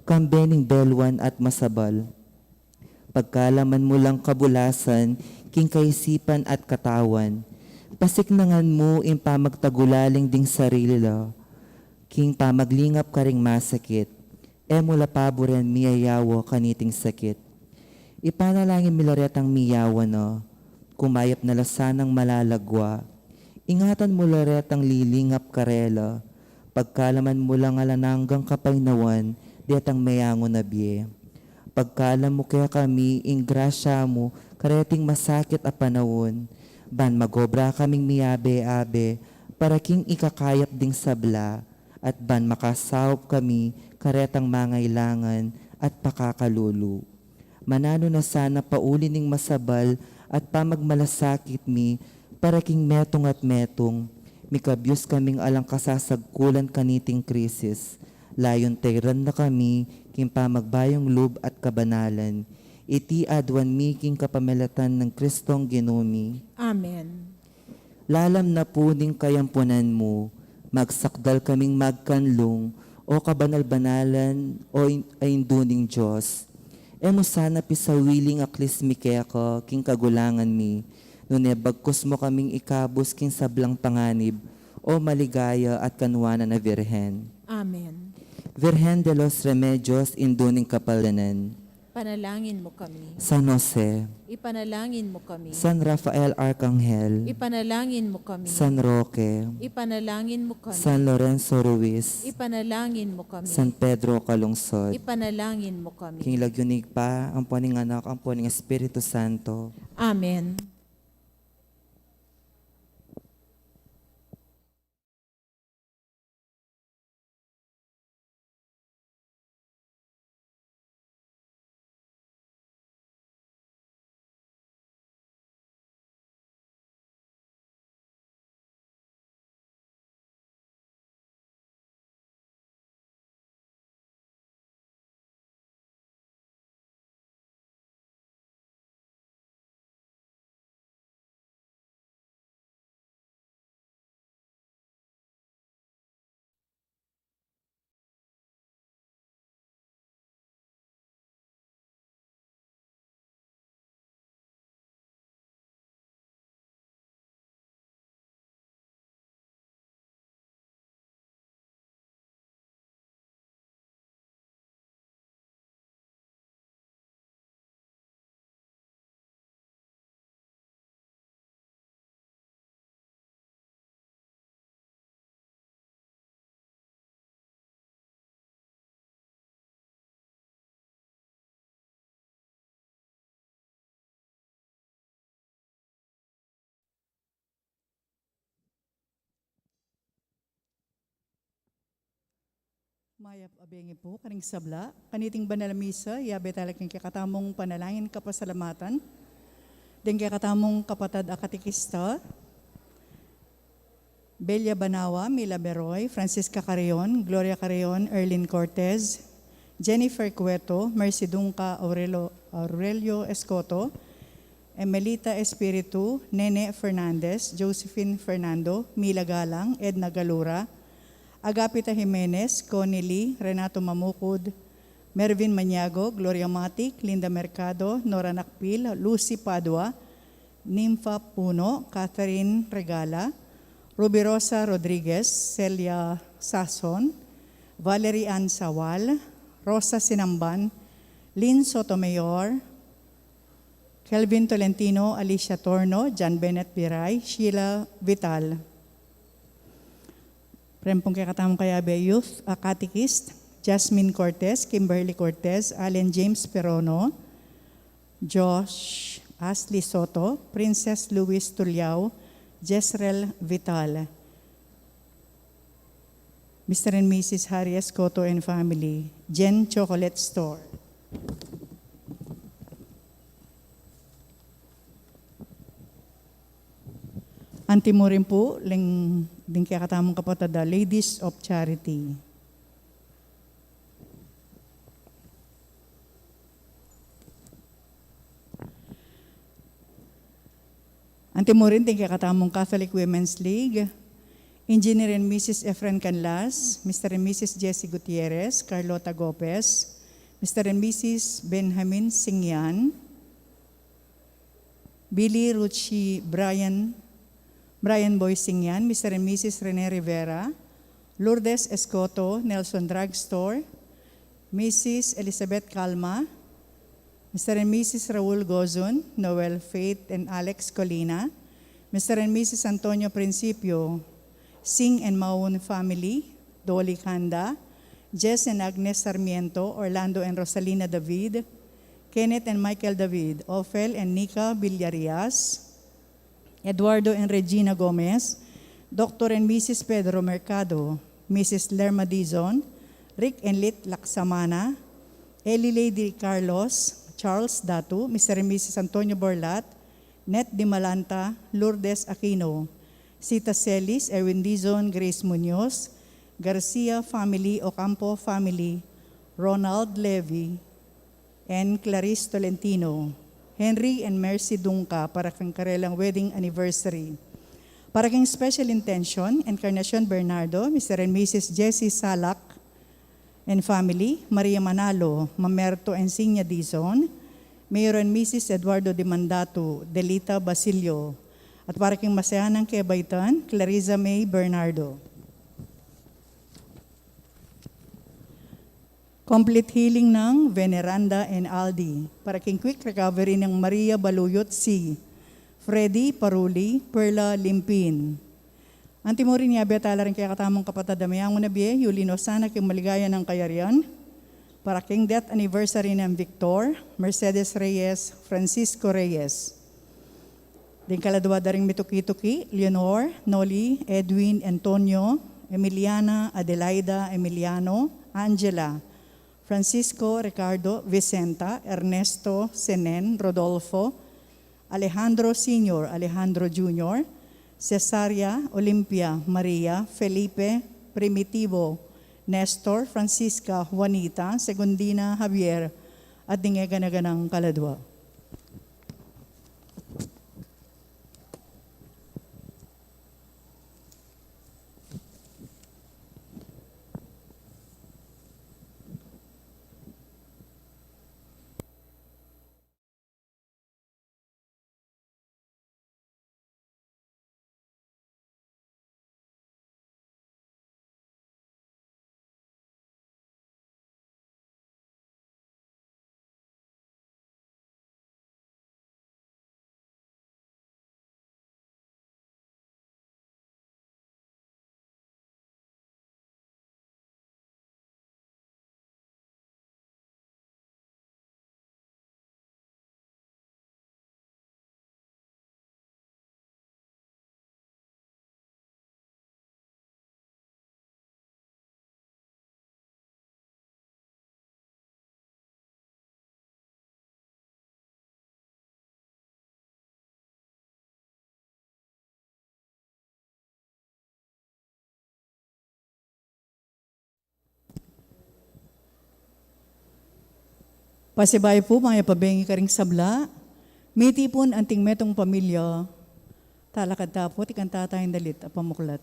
kambe ning belwan at masabal. Pagkalaman mu lang kabulasan king kaisipan at katawan. Pasiknangan mu ing pamagtagulaling ding sarili la king pamaglingap karing masakit. E mu la paburen miyayawa kaniting sakit. Ipanalangin mi la retang miyawa na, kumayap na la sanang malalagwa. Ingatan mu la retang lilingap karela, pagkalaman mu lang alang anggang kapaynawan detang meyangu na bie. Pagkalam mu kekami ing grasya mu kareting masakit a panaun, ban magobra kaming miyabe-abe para king ikakayap ding sabla, at ban makasaup kami karetang mangailangan at pakakalulu. Mananu na sana pauli ning masabal at pamagmalasakit mi para king metung at metung, mikabyus kaming alang kasasagkulan kaniting krisis. Layun tairan na kami king pamagbayung lub at kabanalan. Iti aduan mi king kapamilatan nang Kristong Ginu mi. Amen. Lalam na pu ning kayampunan mu, magsakdal kaming magkanlung, o kabanal-banalan, o in-, a Indu ning Dios. E mu sana pisawili ing aklis mi keka king kagulangan mi, nune bagkus mu kaming ikabus king sablang panganib, o maligaya at kanwanan a Virgen. Amen. Virgen de los Remedios, Indu ning Kapaldanan. Ipanalangin mu kami. San Jose. Ipanalangin mu kami. San Rafael Arcangel. Ipanalangin mu kami. San Roque. Ipanalangin mu kami. San Lorenzo Ruiz. Ipanalangin mu kami. San Pedro Calungsod. Ipanalangin mu kami. King lagyu ning Ibpa, ampo ning Anak, ampo ning Espiritu Santo. Amen. Mayap a bengi pu karing sabla. Kaniting banal a misa, yabe tala king kekatamung panalangin kapasalamatan deng kekatamung kapatad a katekista, Belia Banawa, Mila Beroy, Francisca Carrion, Gloria Carrion, Erlin Cortez, Jennifer Cueto, Mercy Dunca, Aurelio Aurelio Escoto, Emelita Espiritu, Nene Fernandez, Josephine Fernando, Mila Galang, Edna Galura, Agapita Jimenez, Connie Lee, Renato Mamukud, Mervin Maniago, Gloria Matic, Linda Mercado, Nora Nakpil, Lucy Padua, Nympha Puno, Catherine Regala, Ruby Rosa Rodriguez, Celia Sason, Valerie Ann Sawal, Rosa Sinamban, Lynn Sotomayor, Kelvin Tolentino, Alicia Torno, John Bennett Biray, Sheila Vital. Reng pung kekatamung kayabe youth, a catechist, Jasmine Cortez, Kimberly Cortez, Allen James Perono, Josh Ashley Soto, Princess Louis Tuliao, Jezreel Vital. Mister and Missus Harry Escoto and family, Jen Chocolate Store. Antimurin pu, ling, ding kekatamung kapatad a Ladies of Charity. Antimurin ding kekatamung Catholic Women's League, Engineer and Missus Efren Canlas, Mister and Missus Jesse Gutierrez, Carlota Gopez, Mister and Missus Benjamin Singyan, Billy Ruchi Brian, Brian Boy Singyan, Mister and Missus Rene Rivera, Lourdes Escoto, Nelson Drugstore, Missus Elizabeth Calma, Mister and Missus Raul Gozun, Noel Faith and Alex Colina, Mister and Missus Antonio Principio, Sing and Maun family, Dolly Kanda, Jess and Agnes Sarmiento, Orlando and Rosalina David, Kenneth and Michael David, Ophel and Nika Villarias, Eduardo and Regina Gomez, Doctor and Missus Pedro Mercado, Missus Lerma Dizon, Rick and Lit Laksamana, Ellie Lady Carlos, Charles Datu, Mister and Missus Antonio Borlat, Net Dimalanta, Lourdes Aquino, Sita Celis, Erwin Dizon, Grace Munoz, Garcia family, Ocampo family, Ronald Levy, and Clarice Tolentino, Henry and Mercy Dungca para kang karelang wedding anniversary. Para kang special intention, Encarnacion Bernardo, Mister and Missus Jessie Salak and family, Maria Manalo, Mamerto and Sinya Dizon, Mayor and Missus Eduardo Dimandatu, Delita Basilio, at para king masayanang kebaitan, Clarissa May Bernardo. Complete healing nang Veneranda and Aldi, para king quick recovery nang Maria Baluyot C, Freddy Paruli, Perla Limpin. Antimurin yabe tala ring kekatamung kapatad a mayanguna bie, yuli no sana king maligaya nang kayarian, para king death anniversary nang Victor, Mercedes Reyes, Francisco Reyes. Ding kaladua da ring mituki-tuki, Leonor, Noli, Edwin, Antonio, Emiliana, Adelaida, Emiliano, Angela, Francisco, Ricardo, Vicenta, Ernesto, Senen, Rodolfo, Alejandro Senior, Alejandro Junior, Cesaria, Olimpia, Maria, Felipe, Primitivo, Nestor, Francisca, Juanita, Segundina, Javier, at ding e gana-ganang kaladua. Pasibayu pu, mayap a bengi karing sabla. Mitipun anting metung pamilya, talakad ta pu, tikang tatang dalit a pamuklat.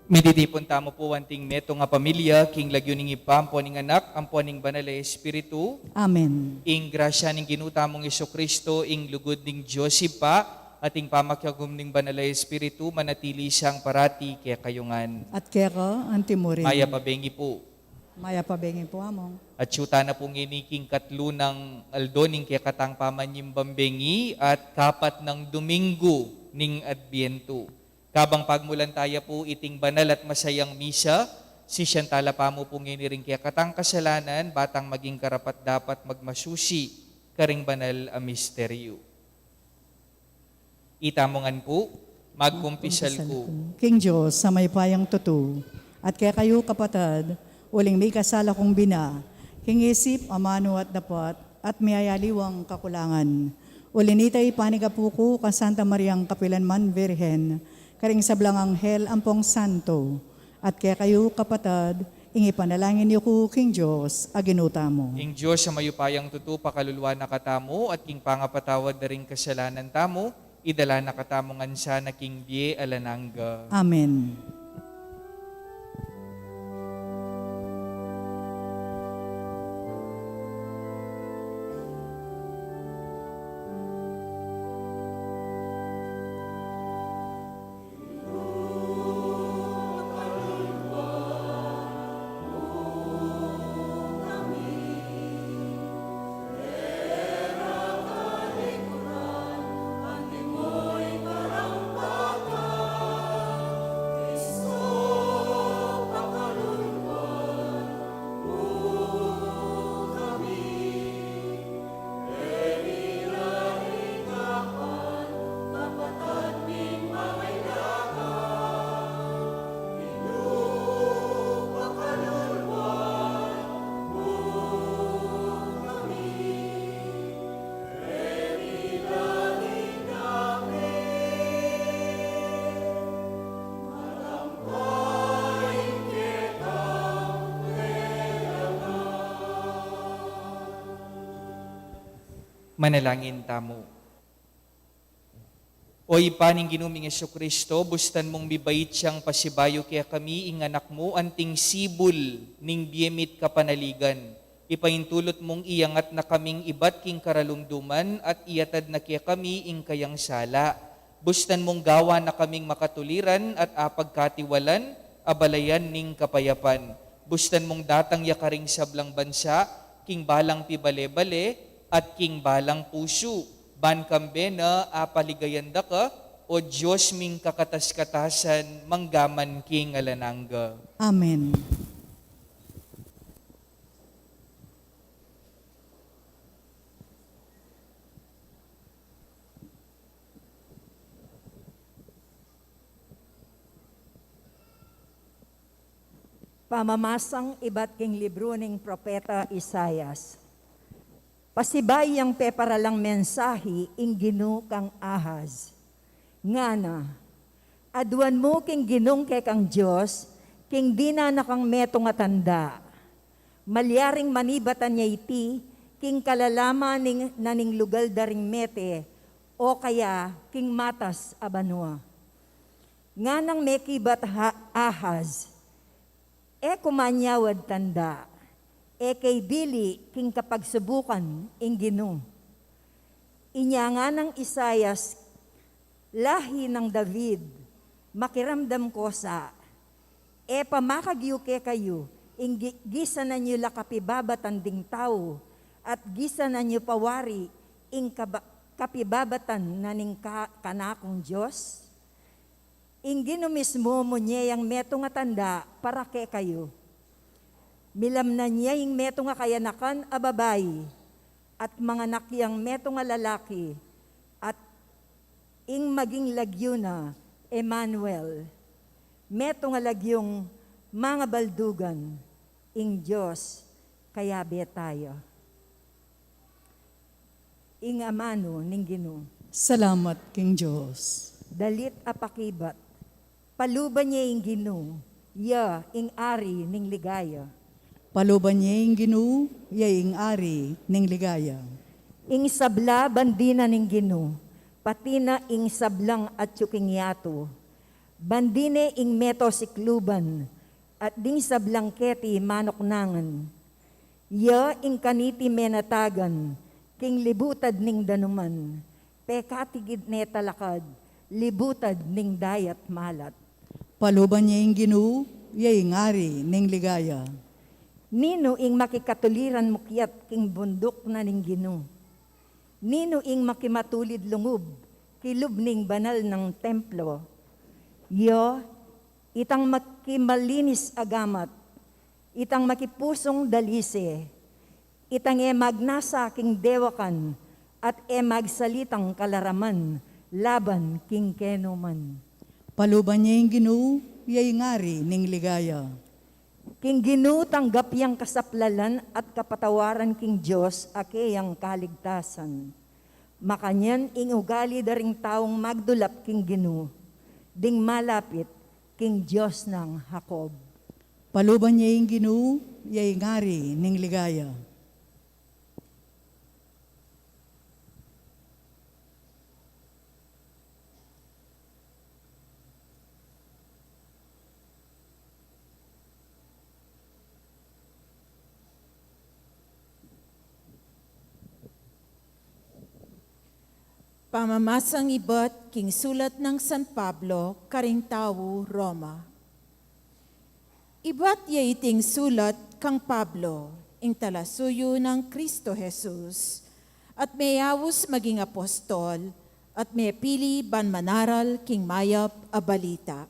Mititipun tamu pu anting metung a pamilya, king lagyu ning Ibpa, ampo ning Anak, ampo ning Banal a Espiritu. Amen. Ing grasya ning Ginu tamung Jesucristo, ing lugud ning Dios Ibpa, at ing pamakiagum ning Banal a Espiritu, manatili siang parati kekayu ngan. At keka antimurin. Mayap a bengi pu. Mayap a bengi pu, Among. Atyu tana pu ngeni king katlu nang aldo ning kekatang pamanyimban bengi at kapat nang Domingo ning Adbientu. Kabang pagmulan taya pu iting banal at masayang misa, sisian tala pamu pu ngeni ring kekatang kasalanan, ba tang maging karapat-dapat magmasusi karing banal a misteryu. Itamu ngan pu, magkumpisal ku king Dios a mayupayang tutu, at kekayu, kapatad, uling mikasala kung bina, king isip, amanu at dapat, at miyayaliwang kakulangan. Uli nita, ipanigapu ku kang Santa Mariang kapilanman Virgen, karing sablang anghel ampong santo, at kekayu, kapatad, ing ipanalangin yu ku king Dios a Ginu tamu. Ing Dios a mayupayang tutu pakaluluan na katamu, at king pangapatawad da ring kasalanan tamu, idala na katamu ngan sana king bie alang angga. Amen. Manalangin tamu. O Ibpa ning Ginu ming Jesucristo, bustan mung mibait yang pasibayu kekami ing Anak mu anting sibul ning bie mit kapanaligan. Ipaintulut mung iyangat na kaming ibat king karalumduman at iyatad na kekami ing kayang sala. Bustan mung gawa na kaming makatuliran at apagkatiwalan, abalayan ning kapayapan. Bustan mung datang ya karing sablang bansa, king balang pibale-bale, at king balang pusu. Ban kambe na apaligayan da ka, O Dios ming kakatas-katasan, manggaman king alang angga. Amen. Pamamasang ibat king libru ning propeta Isaias. Pasibayu yang peparalang mensahi ing Ginu kang Ahaz. Ngana, aduan mu king Ginung kekang Dios, king dinan na kang metung a tanda. Malyaring manibatan ya iti, king kalalaman ning, na ning lugal da ring mete, o kaya king matas a banua. Nganang mekibat ha Ahaz, e ku manyawad tanda, e ke ibili king kapagsubukan ing Ginu. Inya nganang Isaias, lahi nang David, makiramdam ko sa, e pa makagyu kekayu, ing gi-, gisanan yu la kapibabatan ding tau, at gisanan yu pa wari, ing kaba-, kapibabatan na ning ka-, kanakung Dios? Ing Ginu mismu munye yang metung a tanda para kekayu. Milamnan ya ing metung a kayanakan a babai, at manganak yang metung a lalaki, at ing maging lagyu na Emmanuel, metung a lagyung mangabaldugan, ing Dios kayabe taya. Ing amanu ning Ginu. Salamat king Dios. Dalit a pakibat. Paluban ye ing Ginu, ya ing ari ning ligaya. Paluban ye ing Ginu, ya ing ari ning ligaya. Ing sabla bandi na ning Ginu, pati na ing sablang atyu king yatu. Bandi ne ing meto sikluban, at ding sablang keti manuknangan. Ya ing kaniti menatagan, king libutad ning danuman, pekatigid ne talakad, libutad ning dayat malat. Paluban ye ing Ginu, ya ing ari ning ligaya. Ninu ing makikatuliran mukyat king bunduk na ning Ginu? Ninu ing makimatulid lungub kilub ning banal nang templo? Yo, itang makimalinis a gamat, itang makipusung dalise, itang e magnasa king dewakan, at e magsalitang kalaraman laban king kenu man. Paluban ye ing Ginu, ya ing Ari ning ligaya. King Ginu tanggap yang kasaplalan at kapatawaran king Dios a keyang kaligtasan. Makanyan ing ugali da ring taung magdulap king Ginu, ding malapit king Dios nang Jacob. Paluban ye ing Ginu, ya ing Ari ning ligaya. Pamamasang ibat king sulat nang San Pablo karing tau Roma. Ibat ya iting sulat kang Pablo, ing talasuyu nang Kristo Jesus, at meyaus maging apostol, at mepili ban manaral king mayap a balita.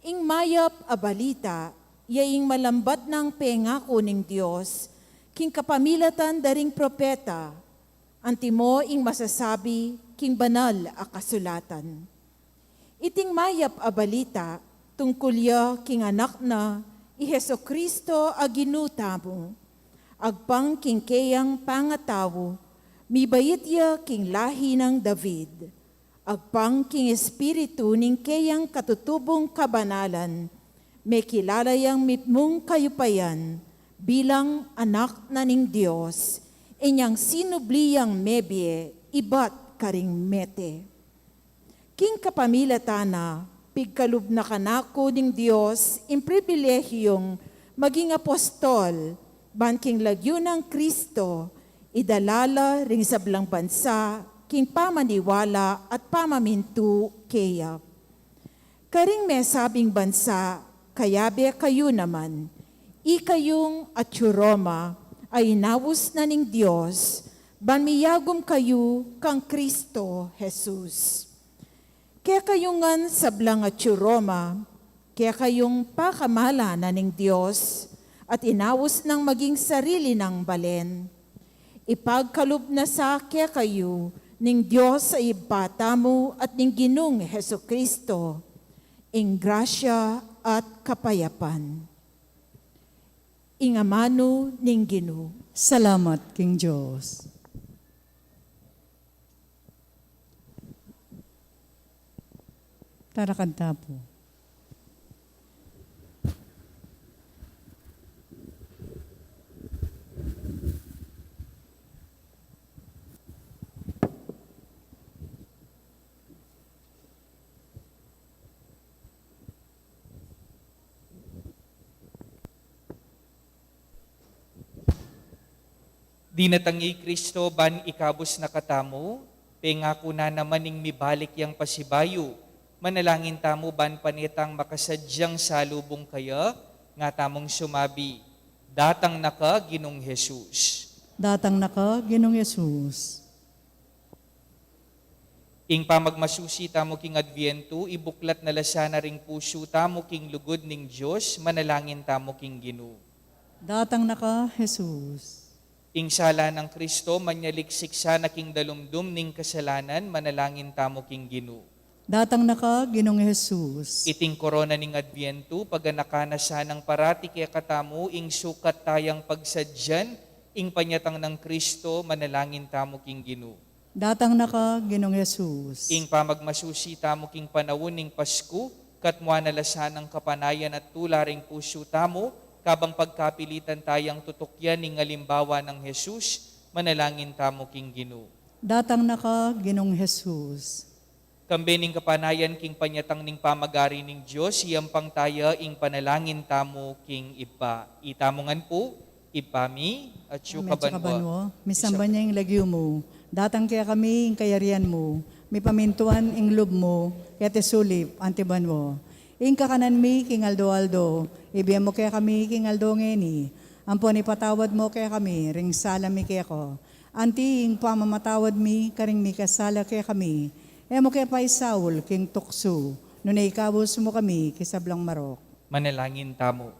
Ing mayap a balita, ya ing malambat nang pengaku ning Dios king kapamilatan da ring propeta, antimo ing masasabi king banal a kasulatan. Iting mayap a balita tungkul ya king Anak na, i Jesu-Cristo a Ginu tamu, agpang king keyang pangatau, mibait ya king lahi nang David, agpang king Espiritu ning keyang katutubung kabanalan, mekilala yang mitmung kayupayan bilang Anak na ning Dios, inyang sinubli yang mebie ibat karing mete. King kapamilatan na, pigkalub na kanaku ning Dios ing pribilehiung maging apostol, ban king lagyu nang Kristo, idala la ring sablang bansa king pamaniwala at pamamintu keya. Karing mesabing bansa, kayabe kayu naman, ikayung atyu Roma, a inaus na ning Dios, ban miyagum kayu kang Kristo Jesus. Kekayu ngan sablang atyu Roma, kekayung pakamala na ning Dios, at inaus nang maging sarili nang balen, ipagkalub na sa kekayu ning Dios a Ibpa tamu at ning Ginung Jesu-Cristo, ing grasya at kapayapan. Ing amanu ning Ginu. Salamat king Dios. Tara, kanta pu. Dinatang i Kristo ban ikabus na katamu, pengaku na naman ing mibalik yang pasibayu. Manalangin tamu ban pane tang makasadyang salubung kaya, nga tamung sumabi, "Datang na ka, Ginung Jesus." Datang na ka, Ginung Jesus. Ing pamagmasusi tamu king Adviento, ibuklat na la sana ring pusu tamu king lugud ning Dios, manalangin tamu king Ginu. Datang na ka, Jesus. Ing sala nang Kristo, manyaliksik sana king dalumdum ning kasalanan, manalangin tamu king Ginu. Datang na ka, Ginung Jesus. Iting korona ning Adviento, paganakan na sanang parati kekatamu ing sukat tayang pagsadyan, ing panyatang nang Kristo, manalangin tamu king Ginu. Datang na ka, Ginung Jesus. Ing pamagmasusi tamu king panaun ning Pasku, katmuan na la sanang kapanayan at tula ring pusu tamu, kabang pagkapilitan tayang tutukyan ing alimbawa nang Jesus, manalangin tamu king Ginu. Datang na ka, Ginung Jesus. Kambe ning kapanayan king panyatang ning pamagari ning Dios, iyampang taya ing panalangin tamu king Ibpa. Itamu ngan pu, Ibpa mi, atsu ka banua, misamban ya ing lagyu mu, datang kekami ing kayarian mu, mipamintuan ing lub mu, keti sulip anti banua. Ing kakanan mi king aldo-aldo, ibie mu kekami king aldo ngeni. Ampon ipatawad mu kekami ring sala mi keka, anti ing pamamatawad mi karing mikasala kekami. E mu ke paisaul king tuksu, nune ikabus mu kami king sablang marok. Manalangin tamu.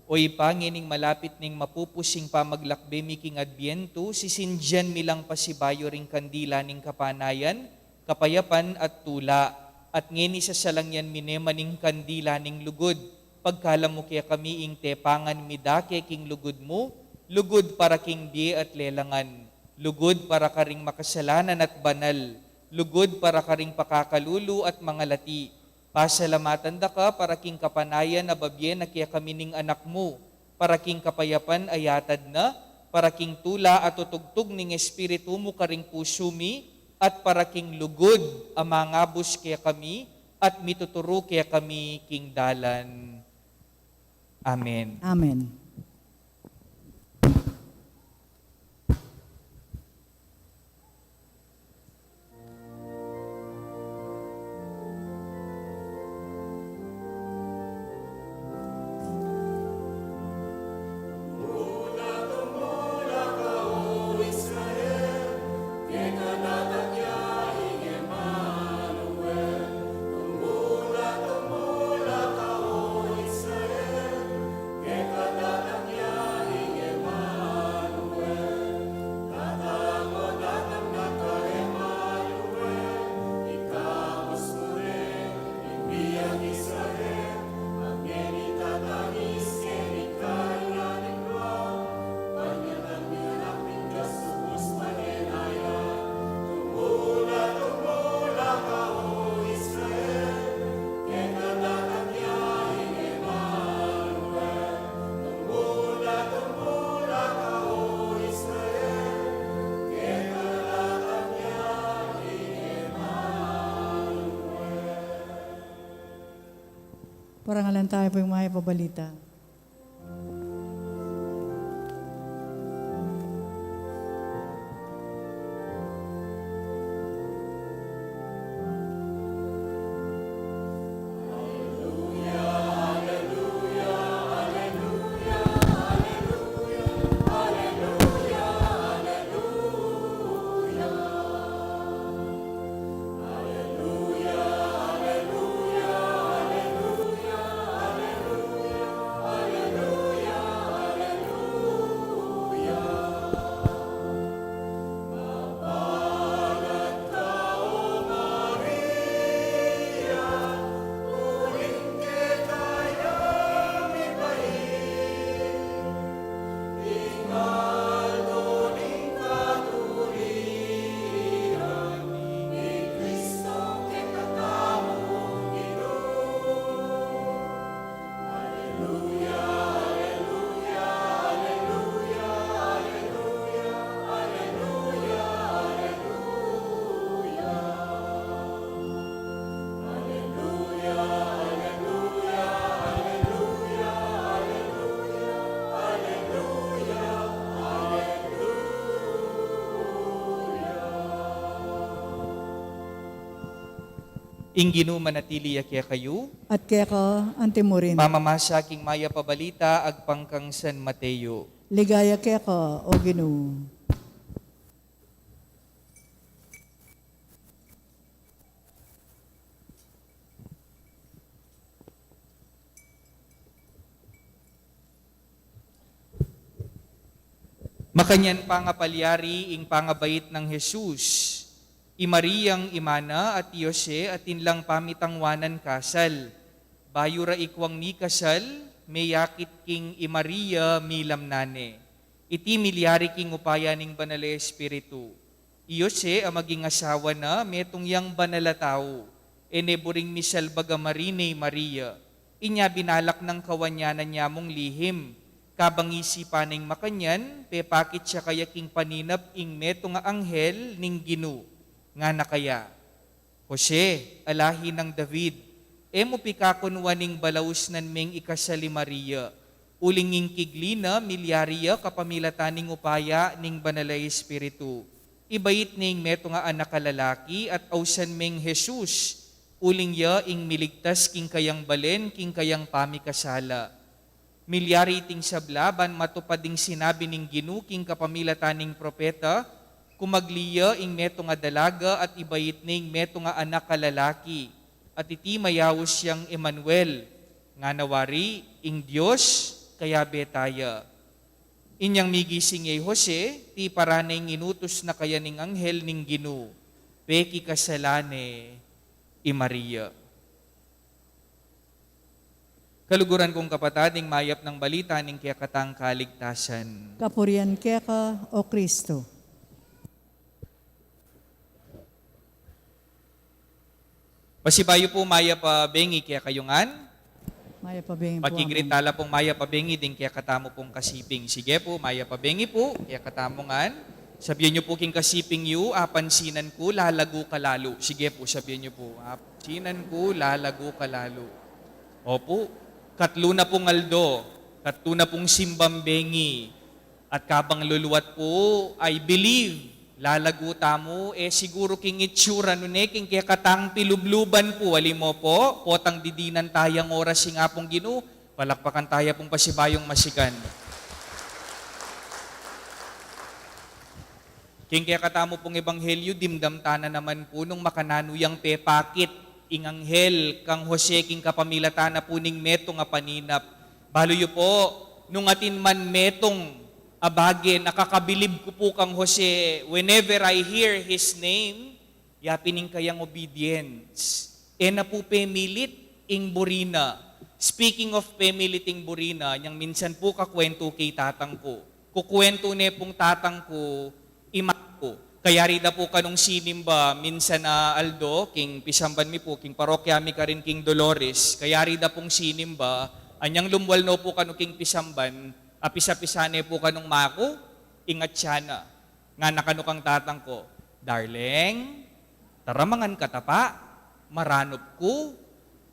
O Ibpa, ngening malapit ning mapupus ing pamaglakbe mi king Adbientu, sisindian mi lang pasibayu ring kandila ning kapanayan, kapayapan at tula, at ngeni sasalangyan mi ne man ing kandila ning lugud, pagkalub mu kekami ing tepangan mi dake king lugud mu, lugud para king bie at lelangan, lugud para karing makasalanan at banal, lugud para karing pakakalulu at mangalati. Pasalamatan da ka para king kapanayan a babie na kekami ning Anak mu, para king kapayapan a yatad na, para king tula a tutugtug ning Espiritu mu karing pusu mi, at para king lugud a mangabus kekami at mituturu kekami king dalan. Amen. Amen. Parangalan tamu pu ing Mayap a Balita. Ing Ginu manatili ya kekayu. At keka anti murin. Pamamasa king Mayap a Balita agpang kang San Mateo. Ligaya keka, O Ginu. Makanyan pangapalyari ing pangabait nang Jesus, i Mariang ima na at i Jose atin lang pamitangwanan kasal. Bayu ra ikwang mikasal, meyakit king i Maria milamnan ne. Iti milyari king upaya ning Banal a Espiritu. I Jose a maging asawa na, metung yang banal a tau, e ne buring misalbag a marine i Maria. Inya binalak nang kawanyanan ya mung lihim. Kabang isipan neng makanyan, pepakit ya kaya king paninap ing metung a anghel ning Ginu. Ngana kaya, Jose, a lahi nang David, e mu pikakunwan ing balausnan meng ikasal i Maria, uling ing kigli na milyari ya kapamilatan ning upaya ning Banal a Espiritu. Ibait ne ing metung a anak a lalaki at ausan meng Jesus. Uling ya ing miligtas king kayang balen, king kayang pamikasala. Milyari iting sabla ban matupad ing sinabi ning Ginu king kapamilatan ning propeta, kumagli ya ing metung a dalaga at ibait ne ing metung a anak a lalaki, at iti mayaus yang Emmanuel, ngana wari, ing Dios kayabe taya. Inyang migising ya i Jose, tiparan ne ing inutus na kaya ning anghel ning Ginu, pekikasalan ne i Maria. Kaluguran kung kapatad, ing mayap nang balita ning kekatang kaligtasan. Kapurian keka, O Kristo. Pasibayu pu, mayap a bengi kekayu ngan. Mayap a bengi pu. Pakigreet tala pung mayap a bengi ding kekatamu pung kasiping. Sige pu, mayap a bengi pu kekatamu ngan. Sabian yu pu king kasiping yu, apansinan ku lalagu ka lalu. Sige pu, sabian yu pu, apansinan ku lalagu ka lalu. Opu, katlu na pung aldo, katlu na pung simbang bengi. At kabang luluat pu, I believe, lalagu tamu, e siguru king itsura, nune king kekatang pilubluban pu, ali mo pu, potang didinan tayang oras ing Apung Ginu, palakpakan taya pung pasibayung masikan. King kekatamu pung ebanghelyu, dimdam ta na naman pu nung makananu yang pepakit ing anghel kang Jose king kapamilatan na pu ning metung a paninap. Balu yu pu, nung atin man metung a bage, nakakabilib ku pu kang Jose, whenever I hear his name, yapin ing kayang obedience. E na pu pemilit ing buri na. Speaking of pemilit ing buri na, nyang minsan pu kakwentu ke i tatang ku. Kukwentu ne pung tatang ku, i maku. Kayari da pu kanung sinimba, minsan a aldo, king pisamban mi pu, king parokya mi karin king Dolores. Kayari da pung sinimba, anyang lumwal no pu kanu king pisamban, apisa-pisa ne pu kanung maku, ing atsa na. Ngana kanu kang tatang ku, "Darling, tara mangan ka tapa, maranup ku,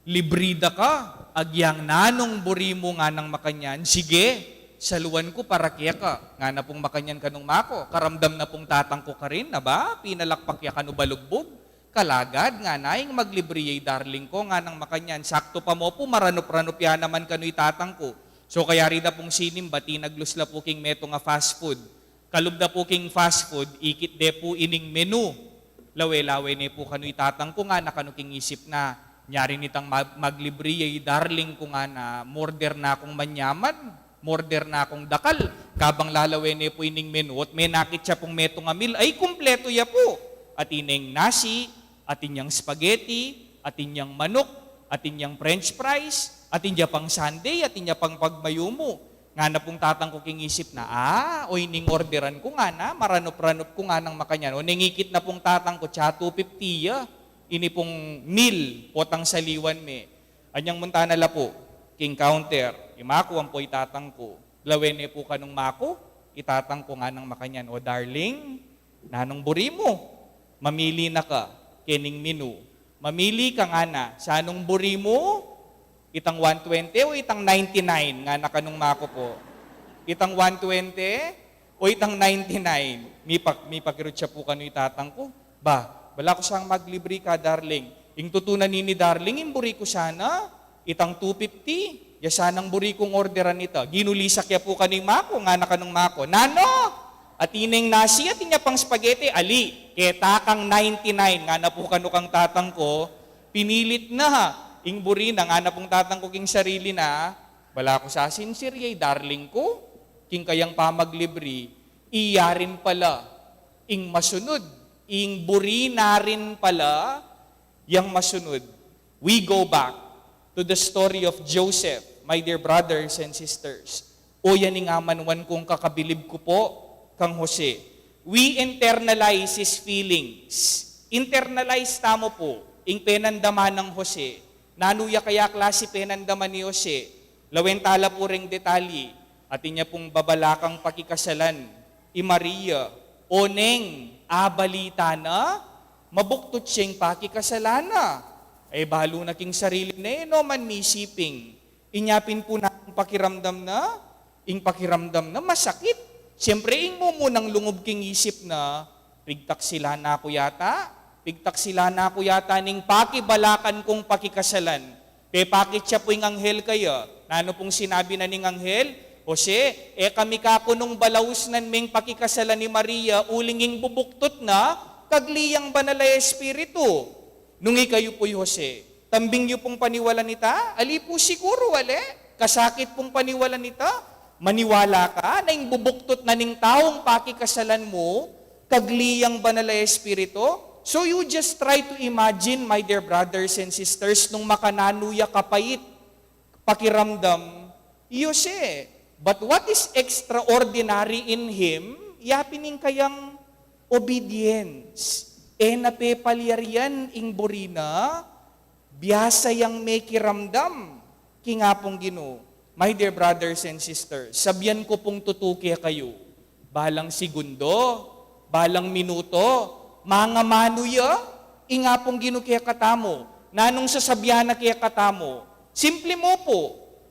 libri da ka, agyang nanung buri mu," nganang makanyan. "Sige, saluan ku para keka," ngana pung makanyan kanung maku. Karamdam na pung tatang ku karin, aba, pinalakpak ya kanu balugbug. "Kalagad," ngana, "ing maglibri ya i darling ku," nganang makanyan. Saktu pa mu pu, maranup-ranup ya naman kanu i tatang ku. So, kayari da pung sinimba, tinaglus la pu king metung a fast food. Kalub da pu king fast food, ikit de pu ining menu. Lawe-lawe ne pu kanu i tatang ku, ngana kanu king isip na, "Nyari nitang mag-, maglibri ya i darling ku," ngana, "murder na kung manyaman, murder na kung dakal." Kabang lalawe ne pu ining menu, at menakit ya pung metung a meal, ay, kumpletu ya pu. Atin neng nasi, atin yang spaghetti, atin yang manuk, atin yang french fries, atin ya pang sundae, atin ya pang pagmayumu. Ngana pung tatang ku king isip na, "Ah, o ining orderan ku," ngana, "maranup-ranup ku," nganang makanyan. O neng ikit na pung tatang ku, "Tsa two fifty ya, ini pung meal, potang saliwan me." Anyang munta na la pu king counter, i maku ampo i tatang ku. Lawe ne pu kanung maku i tatang ku, nganang makanyan, "O darling, nanung buri mu? Mamili na ka kening menu. Mamili ka," ngana, "sanung buri mu? Itang one twenty o itang ninety-nine?" ngana kanung maku pu. "Itang one twenty o itang ninety-nine?" Mipak-, mipakirut ya pu kanu i tatang ku. "Ba, bala ku sang maglibri ka, darling. Ing tutu na nini, darling, ing buri ku sana itang two fifty, ya sanang buri kung orderan ita." Ginulisak ya pu kanu i maku, ngana kanung maku, "Nanu? Atin neng nasi, atin ya pang spaghetti?" "Ali, keta kang ninety-nine," ngana pu kanu kang tatang ku. Pinilit na ing buri na, ngana pung tatang ku king sarili na, "Bala ku sa sincere ya i darling ku king kayang pamaglibri, iya rin pala ing masunud, ing buri na rin pala yang masunud." We go back to the story of Joseph, my dear brothers and sisters. O yan ing amanuan kung kakabilib ku pu kang Jose. We internalize his feelings. Internalize tamu pu ing penandaman nang Jose. Nanu ya kaya klasi penandaman ni Jose? Lawen tala pu reng detalye. Atin ya pung babalakang pakikasalan i Maria, oneng abalita na, mabuktut ya ing pakikasalan na. E balu na king sarili na, e no man misiping. Inya pin pu nanung pakiramdam na, ing pakiramdam na masakit. Siyempre, ing mumunang lungub king isip na, "Pigtaksilan na ku yata, Pigtaksilan na ku yata ning pakibalakan kung pakikasalan. Pepakit ya pu ing anghel kaya. Nanu pung sinabi na ning anghel? Jose, e kami kaku nung balausnan meng pakikasalan ni Maria, uling ing bubuktut na, kagli yang banal a espiritu. Nung ikayu pu, Jose, tambing yu pung paniwalan ita? Ali pu siguru, ale? Kasakit pung paniwalan ita? Maniwala ka na ing bubuktut na ning taung pakikasalan mu, kagli yang banal a espiritu? So you just try to imagine, my dear brothers and sisters, nung makananu ya kapait pakiramdam i Jose. But what is extraordinary in him, yapin ing kayang obedience. E na pepalyarian ing buri na, biasa yang mekiramdam king Apung Ginu. My dear brothers and sisters, sabian ku pung tutu kekayu, balang segundo, balang minuto, mangamanu ya ing Apung Ginu kekatamu. Nanung sasabian na kekatamu? Simple mu pu,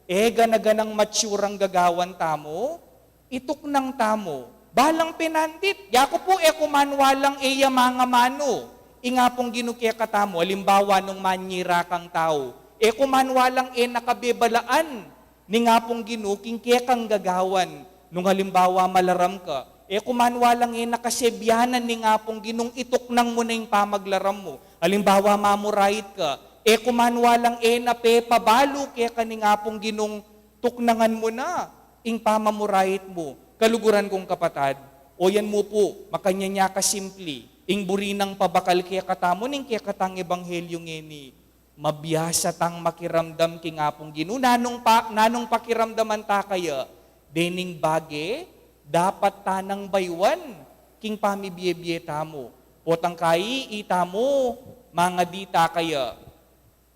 e gana-ganang matsurang gagawan tamu, ituknang tamu. Balang penandit, yaku pu, e ku man walang e ya mangamanu ing Apung Ginu kekatamu. Alimbawa, nung manyira kang tau, e ku man walang e na kabebalaan ning Apung Ginu king kekang gagawan. Nung alimbawa malaram ka, e ku man walang e na kasebianan ning Apung Ginung ituknang mu na ing pamaglaram mu. Alimbawa mamurait ka, e ku man walang e na pepabalu keka ning Apung Ginung tuknangan mu na ing pamamurait mu. Kaluguran kung kapatad, o yan mu pu, makanyan ya kasimple ing buri nang pabakal kekatamu ning kekatang ebanghelyu ngeni. Mabiasa tang makiramdam king Apung Ginu. Nanung pa, nanung pakiramdaman ta kaya dening bage dapat tanang baywan king pamibie-bie tamu? Potang kai itamu, mangadi ta kaya,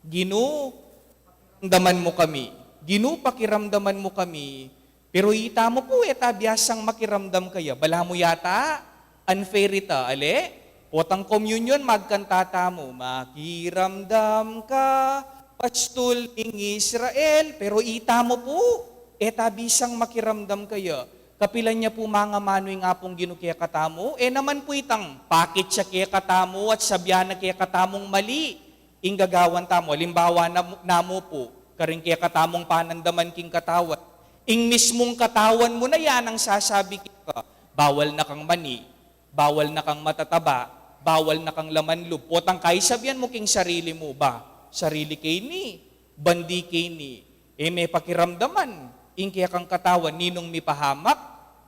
Ginu, pakiramdaman mu kami. Ginu, pakiramdaman mu kami. Pero itamu pu, e ta biasang makiramdam kaya. Balamu yata unfair ita, ale? Potang communion, magkanta tamu, "Makiramdam ka, pastul ning Israel." Pero itamu pu, e ta bisang makiramdam kaya. Kapilan ya pu mangamanu ing Apung Ginu kekatamu? E naman pu itang pakit ya kekatamu at sabian na kekatamung mali ing gagawan tamu. Alimbawa na, namu pu, karing kekatamung panandaman king katawan. Ing mismung katawan mu na yan ang sasabi keka, bawal na kang mani, bawal na kang matataba, bawal na kang laman lub. Potang kai sabian mu king sarili mu, ba, sarili ke ini, bandi ke ini. E me pakiramdaman ing kekang katawan, ninung mipahamak,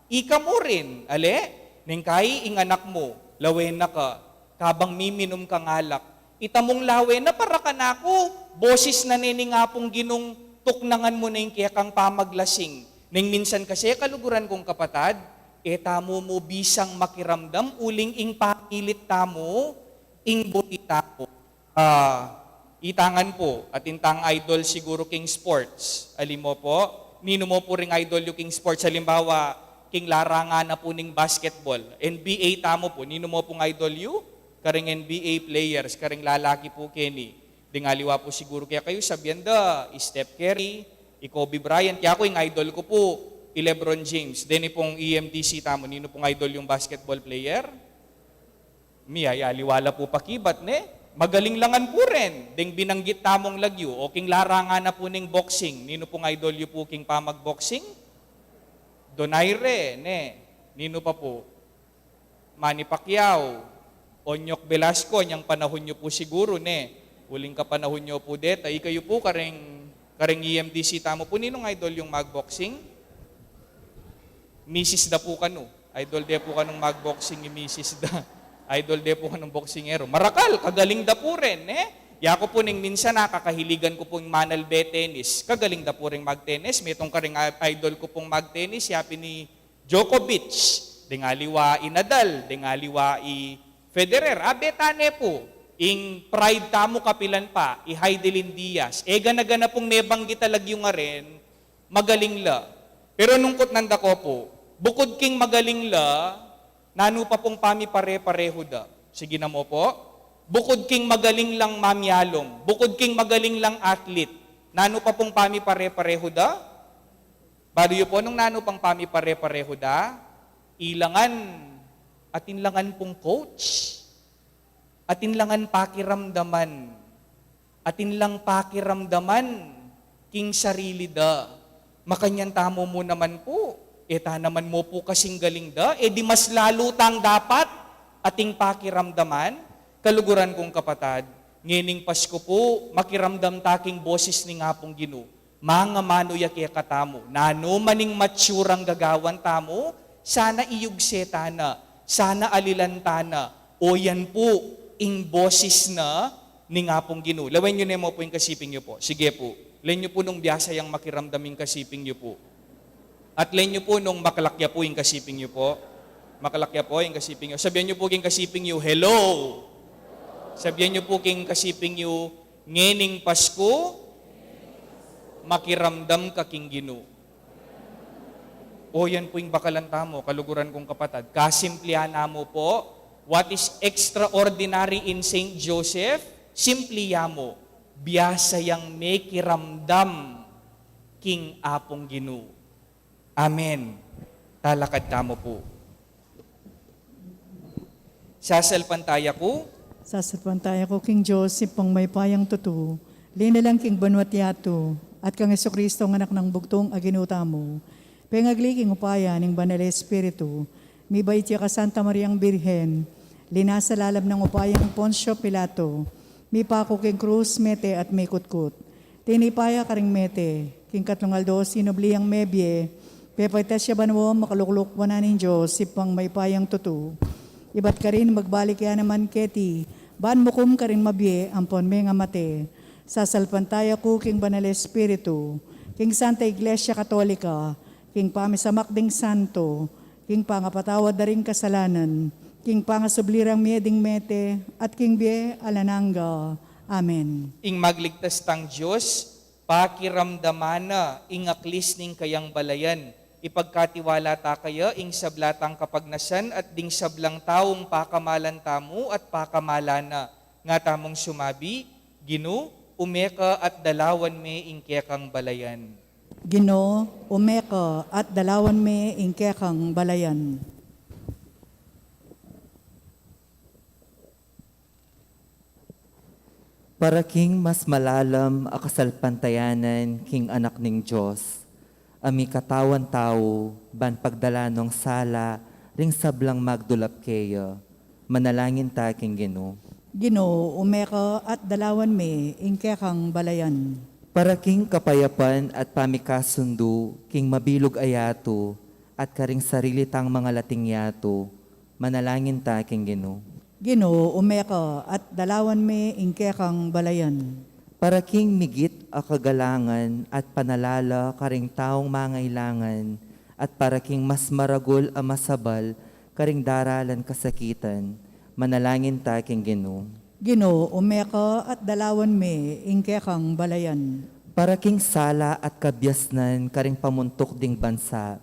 ika mu rin, ale? Neng kai ing anak mu, lawen na ka, kabang miminum kang alak, ita mung lawen na, para kanaku, bosis na ne ning Apung Ginung tuknangan mu na ing kekang pamaglasing. Neng minsan kasi, kaluguran kung kapatad, e tamu mu bisang makiramdam, uling ing pamilit tamu, ing buri tamu. Ah, itangan pu, atin tang idol siguru king sports. Ali mo pu, ninu mo pu ring idol yu king sports? Alimbawa, king larangan na pu ning basketball. N B A tamu pu, ninu mo pung idol yu? Karing N B A players, karing lalaki pu keni. Ding aliwa pu siguru kekayu, sabian da, i Steph Curry, i Kobe Bryant. Kaya ku, ing idol ku pu, i LeBron James. Deni pung E M D C tamu, ninu pung idol yung basketball player? Mi, ay aliwa la pu pakibat, ne? Magaling la ngan pu rin ding binanggit tamung lagyu. O king larangan na pu ning boxing, ninu pung idol yu pu king pamag-boxing? Donaire, ne? Ninu pa pu? Manny Pacquiao, Onyok Velasco, nyang panahun yu pu siguru, ne? Uling kapanahun yu pu deta. Ikayu pu, karing, karing E M D C tamu pu, ninung idol yung mag-boxing? Misis da pu kanu. Idol de pu kanung mag-boxing i misis da. Idol de pu kanung boksingero. Marakal, kagaling da pu rin, ne? Yaku pu, neng minsan, ah, kakahiligan ku pung manalbe tennis. Kagaling da pu ring mag-tennis. Metung karing, ah, idol ku pung mag-tennis, ya pin i Djokovic. Deng aliwa i Nadal, deng aliwa i Federer. Abe ta ne pu, ing pride tamu kapilan pa, i Hidilyn Diaz. E gana-gana pung mebanggit a lagyu ngaren, magaling la. Pero nung kutnan da ko pu, bukud king magaling la, nanu pa pung pamipare-parehu da? Sige na mo pu. Bukud king magaling lang mamyalong, bukud king magaling lang athlete, nanu pa pung pamipare-parehu da? Balu yu pu nung nanu pang pamipare-parehu da? Ilangan, atin la ngan pung coach. Atin la ngan pakiramdaman. Atin lang pakiramdaman king sarili da. Makanyan tamu mu naman pu, e ta naman mu pu kasing galing da, e di mas lalu tang dapat ating pakiramdaman. Kaluguran kung kapatad, ngening Pasku pu, makiramdam ta king bosis ning Apung Ginu. Mangamanu ya kekatamu. Nanu man ing matsurang gagawan tamu, sana iyugse ta na, sana alilan ta na, o yan pu ing bosis na ning Apung Ginu. Lawen yu ne mu pu ing kasiping yu pu. Sige pu. Len yu pu nung biasa yang makiramdam ing kasiping yu pu. At len yu pu nung makalak ya pu ing kasiping yu pu. Makalak ya pu ing kasiping yu. Sabian yu pu king kasiping yu, "Hello." Sabian yu pu king kasiping yu, "Ngening Pasku, makiramdam ka king Ginu." O, yan pu ing bakalan tamu, kaluguran kung kapatad. Kasimplihan na mu pu, what is extraordinary in Saint Joseph, simpli ya mu, biasa yang mekiramdam king Apung Ginu. Amen. Talakad tamu pu. Sasalpantaya ku. Sasalpantaya ku king Dios, Ibpang mayupayang tutu, linalang king banua't yatu, at kang Jesucristo, a Anak nang bugtung a Ginu tamu, pengagli king upaya ning Banal Espiritu, mibait ya kang Santa Mariang Birhen, linasa lalam ning upaya nang Poncio Pilato, mipaku king krus, mete at mikutkut. Tinipa ya karing mete, king katlung aldo sinubli yang mebie, pepaitas ya banua, makalukluk wanan ning Dios, Ibpang mayupayang tutu. Ibat karin magbalik ya naman keti, ban mukum karing mabie ampon mengamate. Sasalpantaya ku king Banal Espiritu, king Santa Iglesia Katolika, king pamisamak ding santo, king pangapatawad da ring kasalanan, king pangasubli rang mie ding mete, at king bie alang angga. Amen. Ing magligtas tang Dios, pakiramdaman na ing aklis ning kayang balayan. Ipagkatiwala ta kaya ing sabla tang kapagnasan at ding sablang taung pakamalan tamu at pakamalan na. Nga tamung sumabi, Ginu, ume ka at dalawan me ing kekang balayan. Ginu, ume ka at dalawan me ing kekang balayan. Para king mas malalam a kasalpantayanan king Anak ning Dios, a mikatawan tau, ban pagdala nong sala ring sablang magdulap keya, manalangin ta king Ginu. Ginu, ume ka at dalawan me ing kekang balayan. Para king kapayapan at pamikasundu king mabilug a yatu, at karing sarili tang mangalating yatu, manalangin ta king Ginu. Ginu, ume ka at dalawan me ing kekang balayan. Para king migit a kagalangan at panalala karing taung mangailangan, at para king mas maragul a masabal karing daralan kasakitan, manalangin ta king Ginu. Ginu, ume ka at dalawan me ing kekang balayan. Para king sala at kabiasnan karing pamuntuk ding bansa,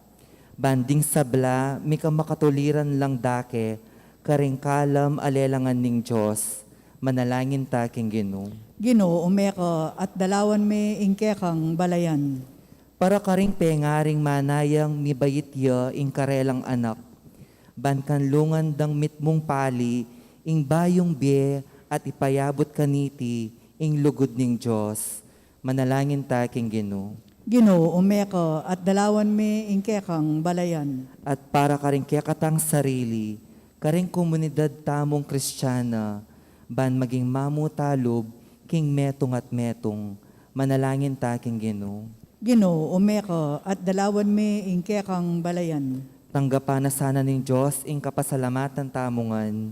ban ding sabla mika makatuliran lang dake karing kalam a lelangan ning Dios, manalangin ta king Ginu. Ginu, ume ka at dalawan me ing kekang balayan. Para karing pengaring manayang mibait ya ing karelang anak, ban kanlungan dang mitmung pali ing bayung bie at ipayabut kaniti ing lugud ning Dios, manalangin ta king Ginu. Ginu, ume ka at dalawan me ing kekang balayan. At para karing kekatang sarili, karing komunidad tamung Kristiana, ban maging mamuta lub king metung at metung, manalangin ta king Ginu. Ginu, ume ka at dalawan me ing kekang balayan. Tanggapan na sana ning Dios ing kapasalamatan tamu ngan,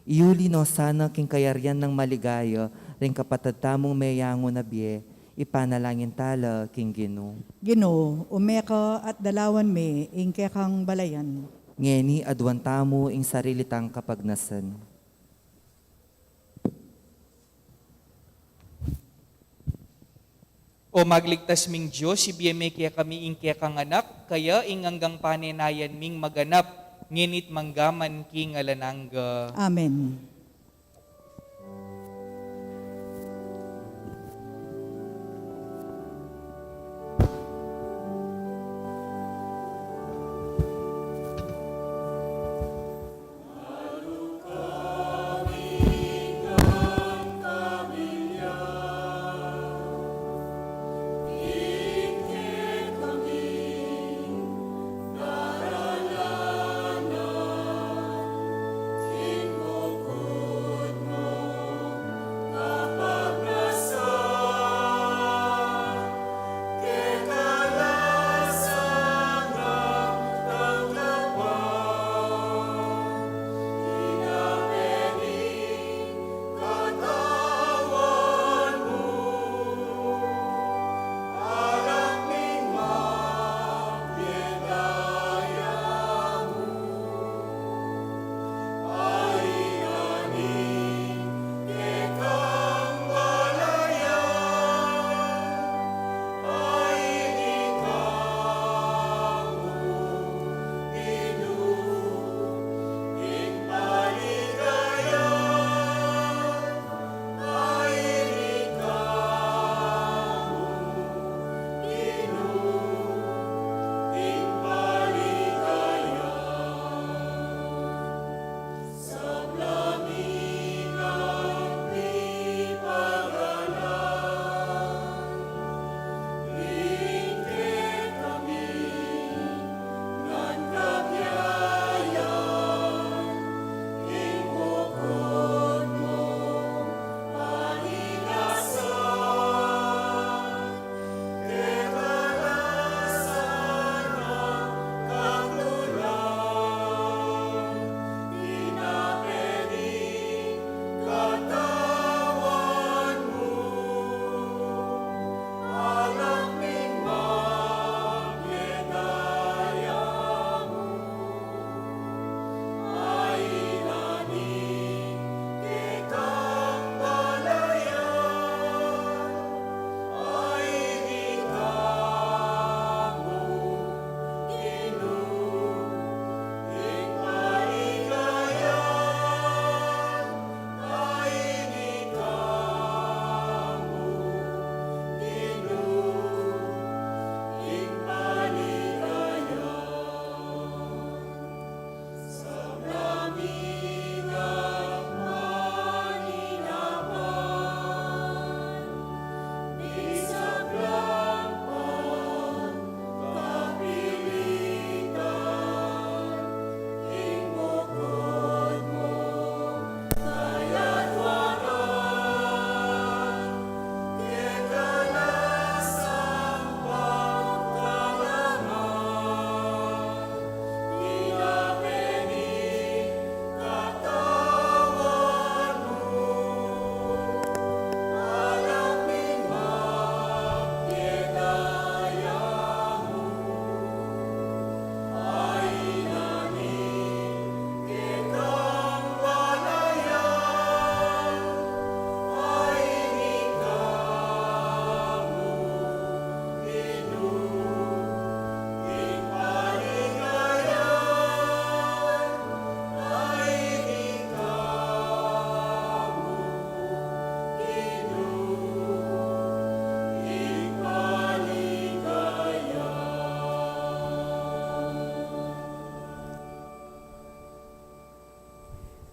iyuli no sana king kayarian nang maligaya ring kapatad tamung meyangu na bie, ipanalangin ta la king Ginu. Ginu, ume ka at dalawan me ing kekang balayan. Ngeni aduan tamu ing sarili tang kapagnasan. O magligtas ming Dios, ibie me kekami ing kekang Anak, kaya ing anggang panenayan ming maganap, ngeni't manggaman king alang angga. Amen.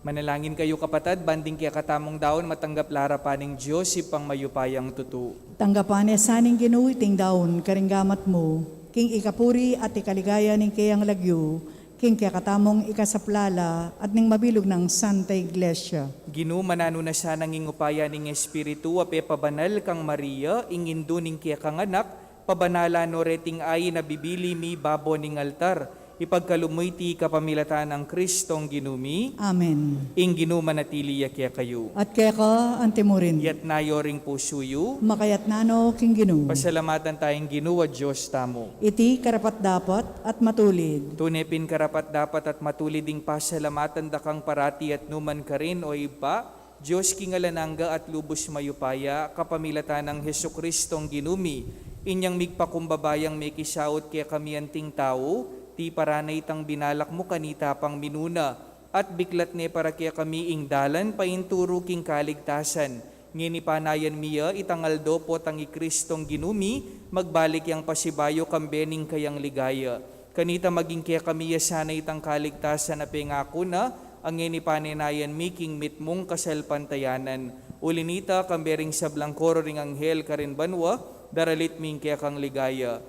Manalangin kayu, kapatad, ban ding kekatamung daun matanggap la arapan ning Dios, Ibpang mayupayang tutu. Tanggapan na sa ning Ginu iting daun karing gamat mu, king ikapuri at ikaligaya ning keyang lagyu, king kekatamung ikasaplala at ning mabilug nang Santa Iglesia. Ginu, mananu na sanang ing upaya ning Espiritu a pepabanal kang Maria, ing indu ning kekang Anak, pabanalan no reting ain a bibili mi babo ning altar, ipagkalub mu iti kapamilatan nang Kristong Ginu mi. Amen. Ing Ginu manatili ya kekayu. At keka antimurin. Yatna yu ring pusu yu. Makayatna no king Ginu. Pasalamatan taya ing Ginu a Dios tamu. Iti karapat-dapat at matulid. Tune pin karapat-dapat at matulid ing pasalamatan da kang parati at nukarin man, O Ibpa, Dios king alang angga at lubus mayupaya, kapamilatan nang Jesukristong Ginu mi, inyang migpakumbaba yang mekisaut kekami anting tau, tiparan na itang binalak mu kanita pang minuna, at biklat ne para kekami ing dalan painturu king kaligtasan. Ngeni panayan mi ya itang aldo potang i Kristong Ginu mi, magbalik yang pasibayu kambe ning kayang ligaya. Kanita maging kekami ya sana itang kaligtasan a pengaku na, a ngeni panenayan mi king mitmung kasalpantayanan. Uli na nita, kambe ring sablang koro ring anghel karin banua, daralit mi ing kekang ligaya.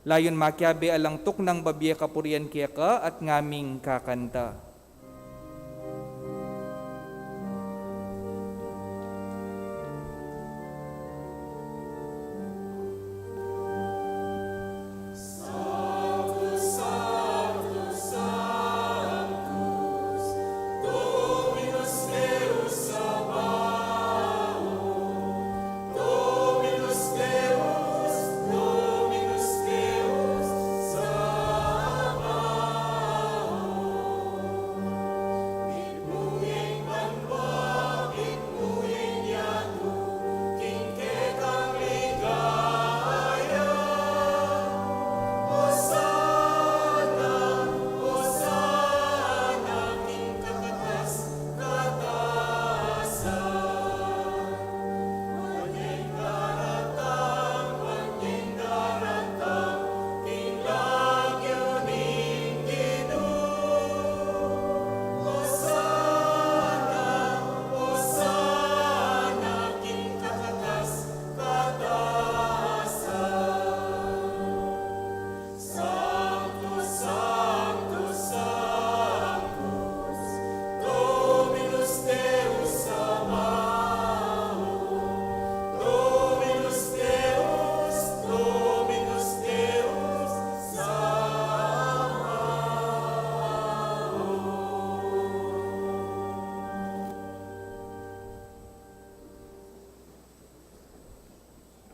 Layun makiabe alang tuknang babie kapurian keka at ngaming kakanta.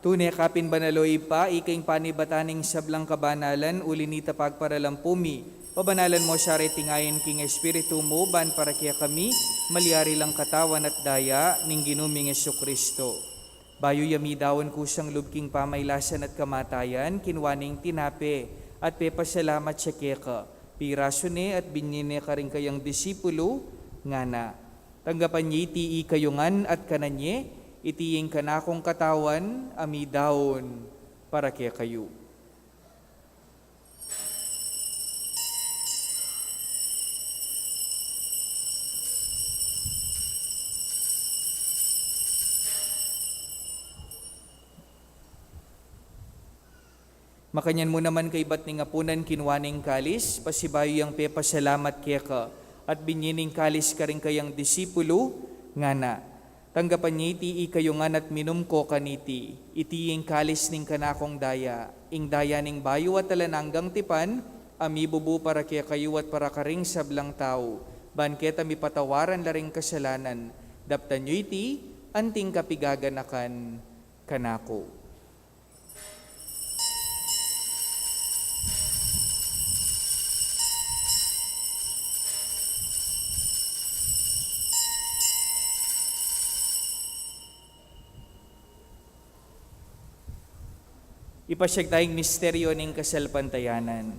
Tune ka pin banal, O Ibpa, ika ing panibatan ning sablang kabanalan, uli na nita pagparalampu mi, pabanalan mo sa reting ain king Espiritu mu, ban para kekami malyari lang katawan at daya ning Ginu ming Jesucristo. Bayu ya midaun kusang lub king pamailasan at kamatayan, kinua ne ing tinape at pepasalamat ya keka, pirasu ne at binie ne karing kayang disipulu, ngana: Tanggapan ye iti ikayu ngan at kanan ye, iti ing kanakung katawan a midaun para kekayu. Makanyan mu naman kaibat ning apunan, kinua ne ing kalis, pasibayu yang pepasalamat keka, at binie ne ing kalis karing kayang disipulu, ngana: Tanggapan ye iti ikayu ngan at minum ko kaniti, iti ing kalis ning kanakung daya, ing daya ning bayu at alang anggang tipan, a mibubu para kekayu at para karing sablang tau, ban keta mipatawaran la ring kasalanan. Daptan yu iti anting kapiganakan kanaku. Ipasyag taya ing misteryo ning kasalpantayanan.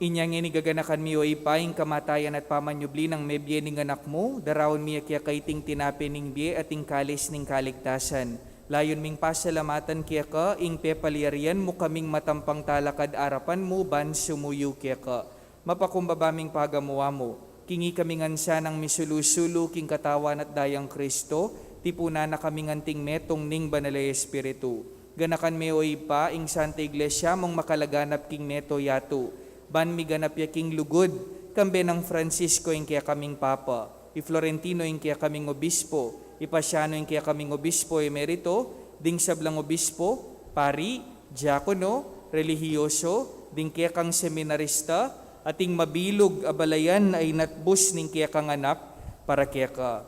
Inya ngeni gaganakan mi, o Ibpa, ing kamatayan at pamanyubli nang mebie ning Anak mu, daraun mi keka iting tinape ning bie at ing kalis ning kaligtasan. Layun ming pasalamatan keka ing pepalyarian mu kaming matampang talakad arapan mu ban sumuyu keka. Mapakumbaba ming pagamu-amu, king ikami ngan sanang misulu-sulu king katawan at dayang Kristo, tipunan na kami ngan anting metung ning Banal a Espiritu. Ganakan me, o Ibpa, ing Santa Iglesia mung makalaganap king mabilug a yatu, ban miganap ya king lugud, kambe nang Francisco ing kekaming Papa, i Florentino ing kekaming Obispo, i Pasiano ing kekaming Obispo Emerito, ding sablang obispo, pari, diakono, relihiyoso, ding kekang seminarista, at ing mabilug a balayan a inatbus ning kekang Anak para keka.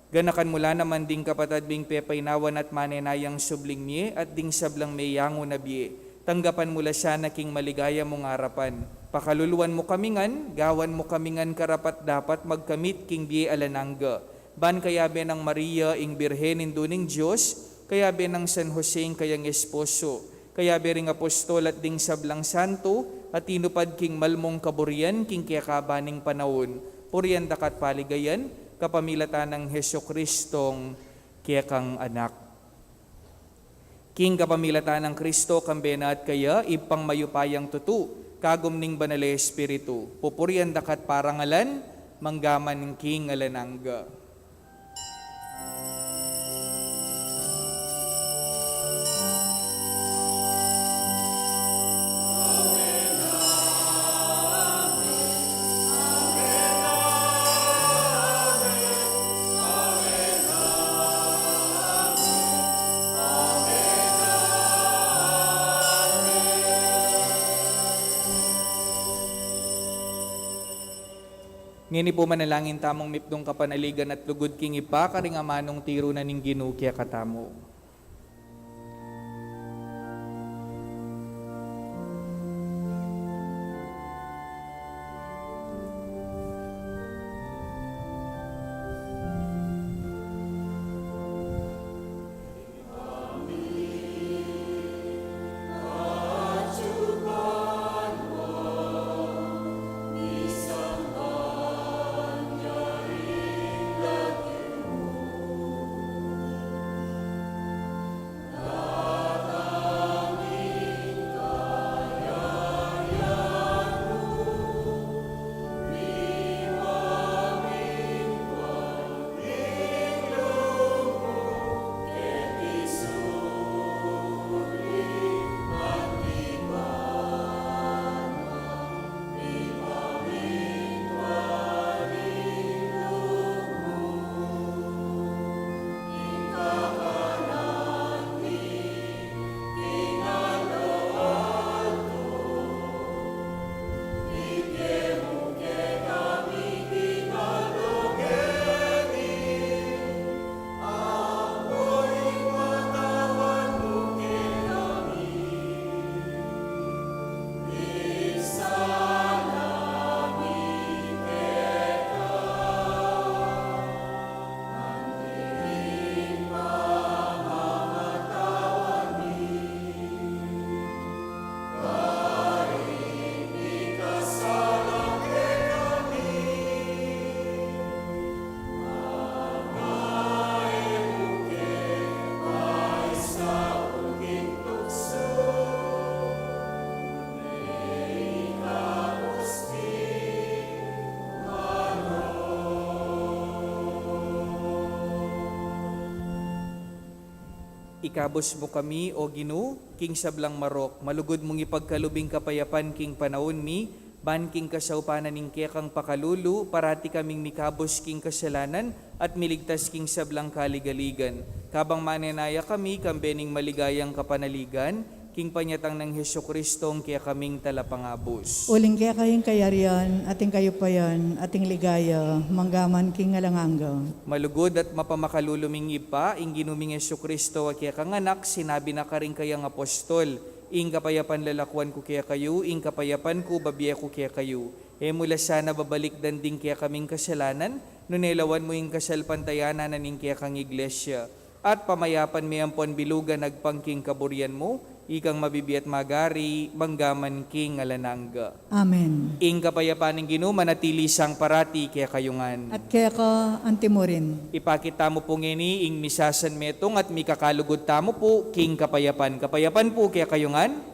Ganakan mu la naman ding kapatad ming pepainawan at manenayang subling mie at ding sablang meyangu na bie. Tanggapan mu la sana king maligaya mung arapan. Pakaluluan mu kami ngan, gawan mu kami ngan karapat-dapat magkamit king bie alang angga. Ban kayabe nang Maria ing Birhen Indu ning Dios, kayabe nang San Jose ing kayang esposo, kayabe ring apostol at ding sablang santo a tinupad king malmung kaburian king kekaban ning panaun, purian daka at paligayan, kapamilatan nang Jesucristong kekang Anak. King kapamilatan nang Kristo, kambe na at kaya, Ibpang mayupayang tutu, kagum ning Banal a Espiritu, pupurian daka at parangalan, mangga man king alang angga. Ngeni pu manalangin tamung mipnung kapanaligan at lugud king Ibpa karing amanung tiru na ning Ginu kekatamu. Ikabus mu kami, O Ginu, king sablang marok, malugud mung ipagkalub ing kapayapan king panaun mi, ban king kasaupan na ning kekang pakalulu, parati kaming mikabus king kasalanan, at miligtas king sablang kaligaligan. Kabang manenaya kami, kambe ning maligayang kapanaligan, king panyatang nang Jesucristong kekaming Talapangabus. Uling keka ing kayarian, at ing kayupayan, at ing ligaya, mangga man king alang angga. Malugud at mapamakalulu ming Ibpa, ing Ginu ming Jesucristo, a kekang Anak, sinabi na karing kayang apostol, ing kapayapan lalakuan ku kekayu, ing kapayapan ku babie ku kekayu. E mu la sana babalikdan ding kekaming kasalanan, nune lawan mu ing kasalpantayanan na ning kekang Iglesia. At pamayapan me ampon bilugan agpang king kaburian mu, ikang mabibie at magari, mangga man king alang angga. Amen. Ing kapayapan ning Ginu manatili sang parati kekayu ngan. At keka antimurin. Ipakit tamu pu ngeni ing misasan metung at mikakalugud tamu pu king kapayapan. Kapayapan pu kekayu ngan.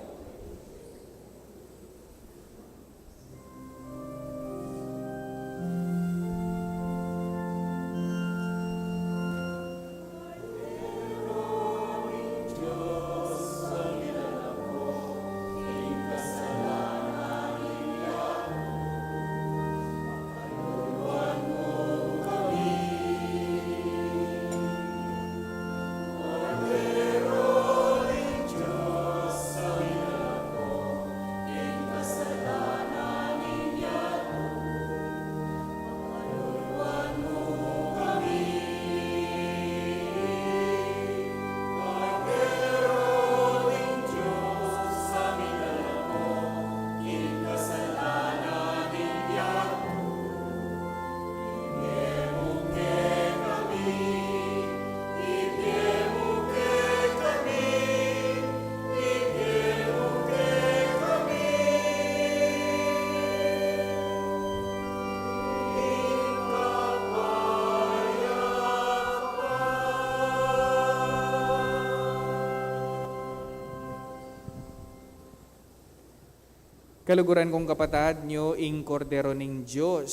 Kaluguran kung kapatad, nyo ing Kordero ning Dios,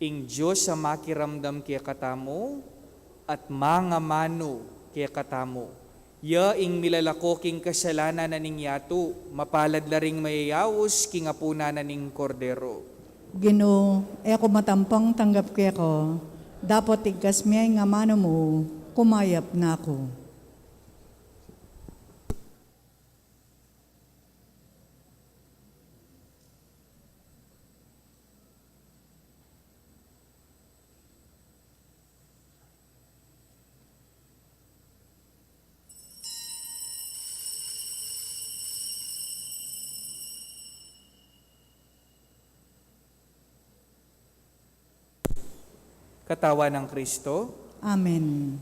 ing Dios a makiramdam kekatamu at mangamanu kekatamu. Ya ing milalako king kasalanan na ning yatu, mapalad la ring mayayaus king apunan na ning Kordero. Ginu, e ku matampang tanggap keka, dapot igkas me ing amanu mu, kumayap na ku. Katawan nang Kristo. Amen.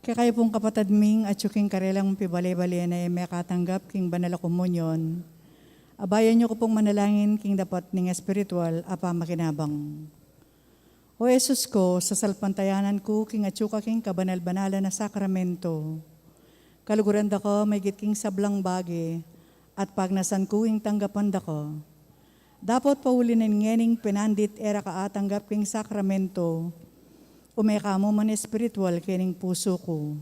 Kekayu pung kapatad ming atyu king karelang pibale-bale na e mekatanggap king banal a komunyon, abayan yu ku pung manalangin king dapat ning espiritual a pamakinabang. O Jesus ko, sasalpantayanan ku king atyu ka king kabanal-banalan a sakramento. Kaluguran da ka maigit king sablang bage, at pagnasan ku ing tanggapan da ka. Dapot pauli ning ngening penandit e ra ka atanggap king sakramento, ume ka mu man espiritual kening pusu ku.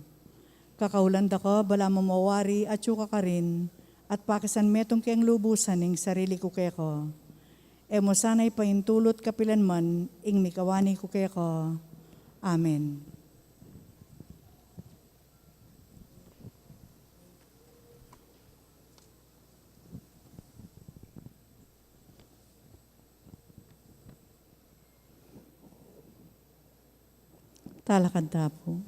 Kakaulan da ka balamu mawari atyu ka karin, at pakisan metung keng lubusan ing sarili ku keka. E mu sana ipaintulut kapilan man ing mikawani ku keka. Amen. Talakad ta pu.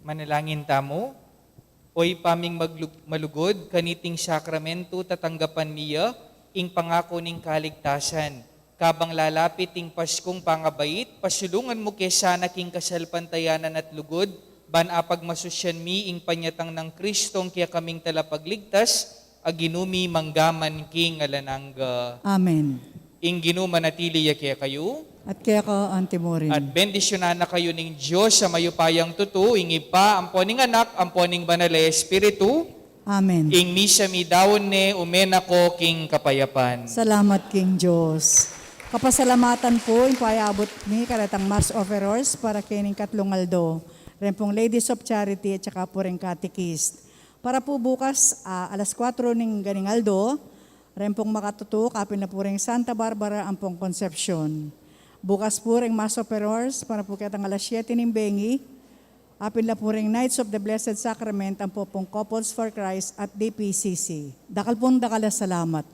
Manalangin tamu. O Ibpa ming maglug-, malugud, kaniting sakramento tatanggapan mi ya ing pangaku ning kaligtasan. Kabang lalapit ing Paskung pangabait, pasulungan mu ke sana king kasalpantayanan at lugud, ban apagmasusyan mi ing panyatang nang Kristong kekaming Talapagligtas, a Ginu mi mangga man king alang angga. Amen. Ing Ginu manatili ya kekayu. At keka antimurin. At bendisyunan na kayu ning Dios a mayupayang tutu, ing Ibpa, ampo ning Anak, ampo ning Banal a Espiritu. Amen. Ing misa mi daun ne, ume na ko king kapayapan. Salamat king Dios. Kapasalamatan pu ing payabut mi karetang Mass offerers para kening katlung aldo. Ren pung Ladies of Charity at saka pu ring Catechist. Para pu bukas, ah, alas kuwatro ning ganing aldo, ren pung makatutu, kapin la pu ring Santa Barbara ampong Concepcion. Bukas pu ring Mass offerers, para pu ketang alas siyete ning bengi, apin la pu ring Knights of the Blessed Sacrament ampo pung Couples for Christ at D P C C. Dakal pung dakal a salamat.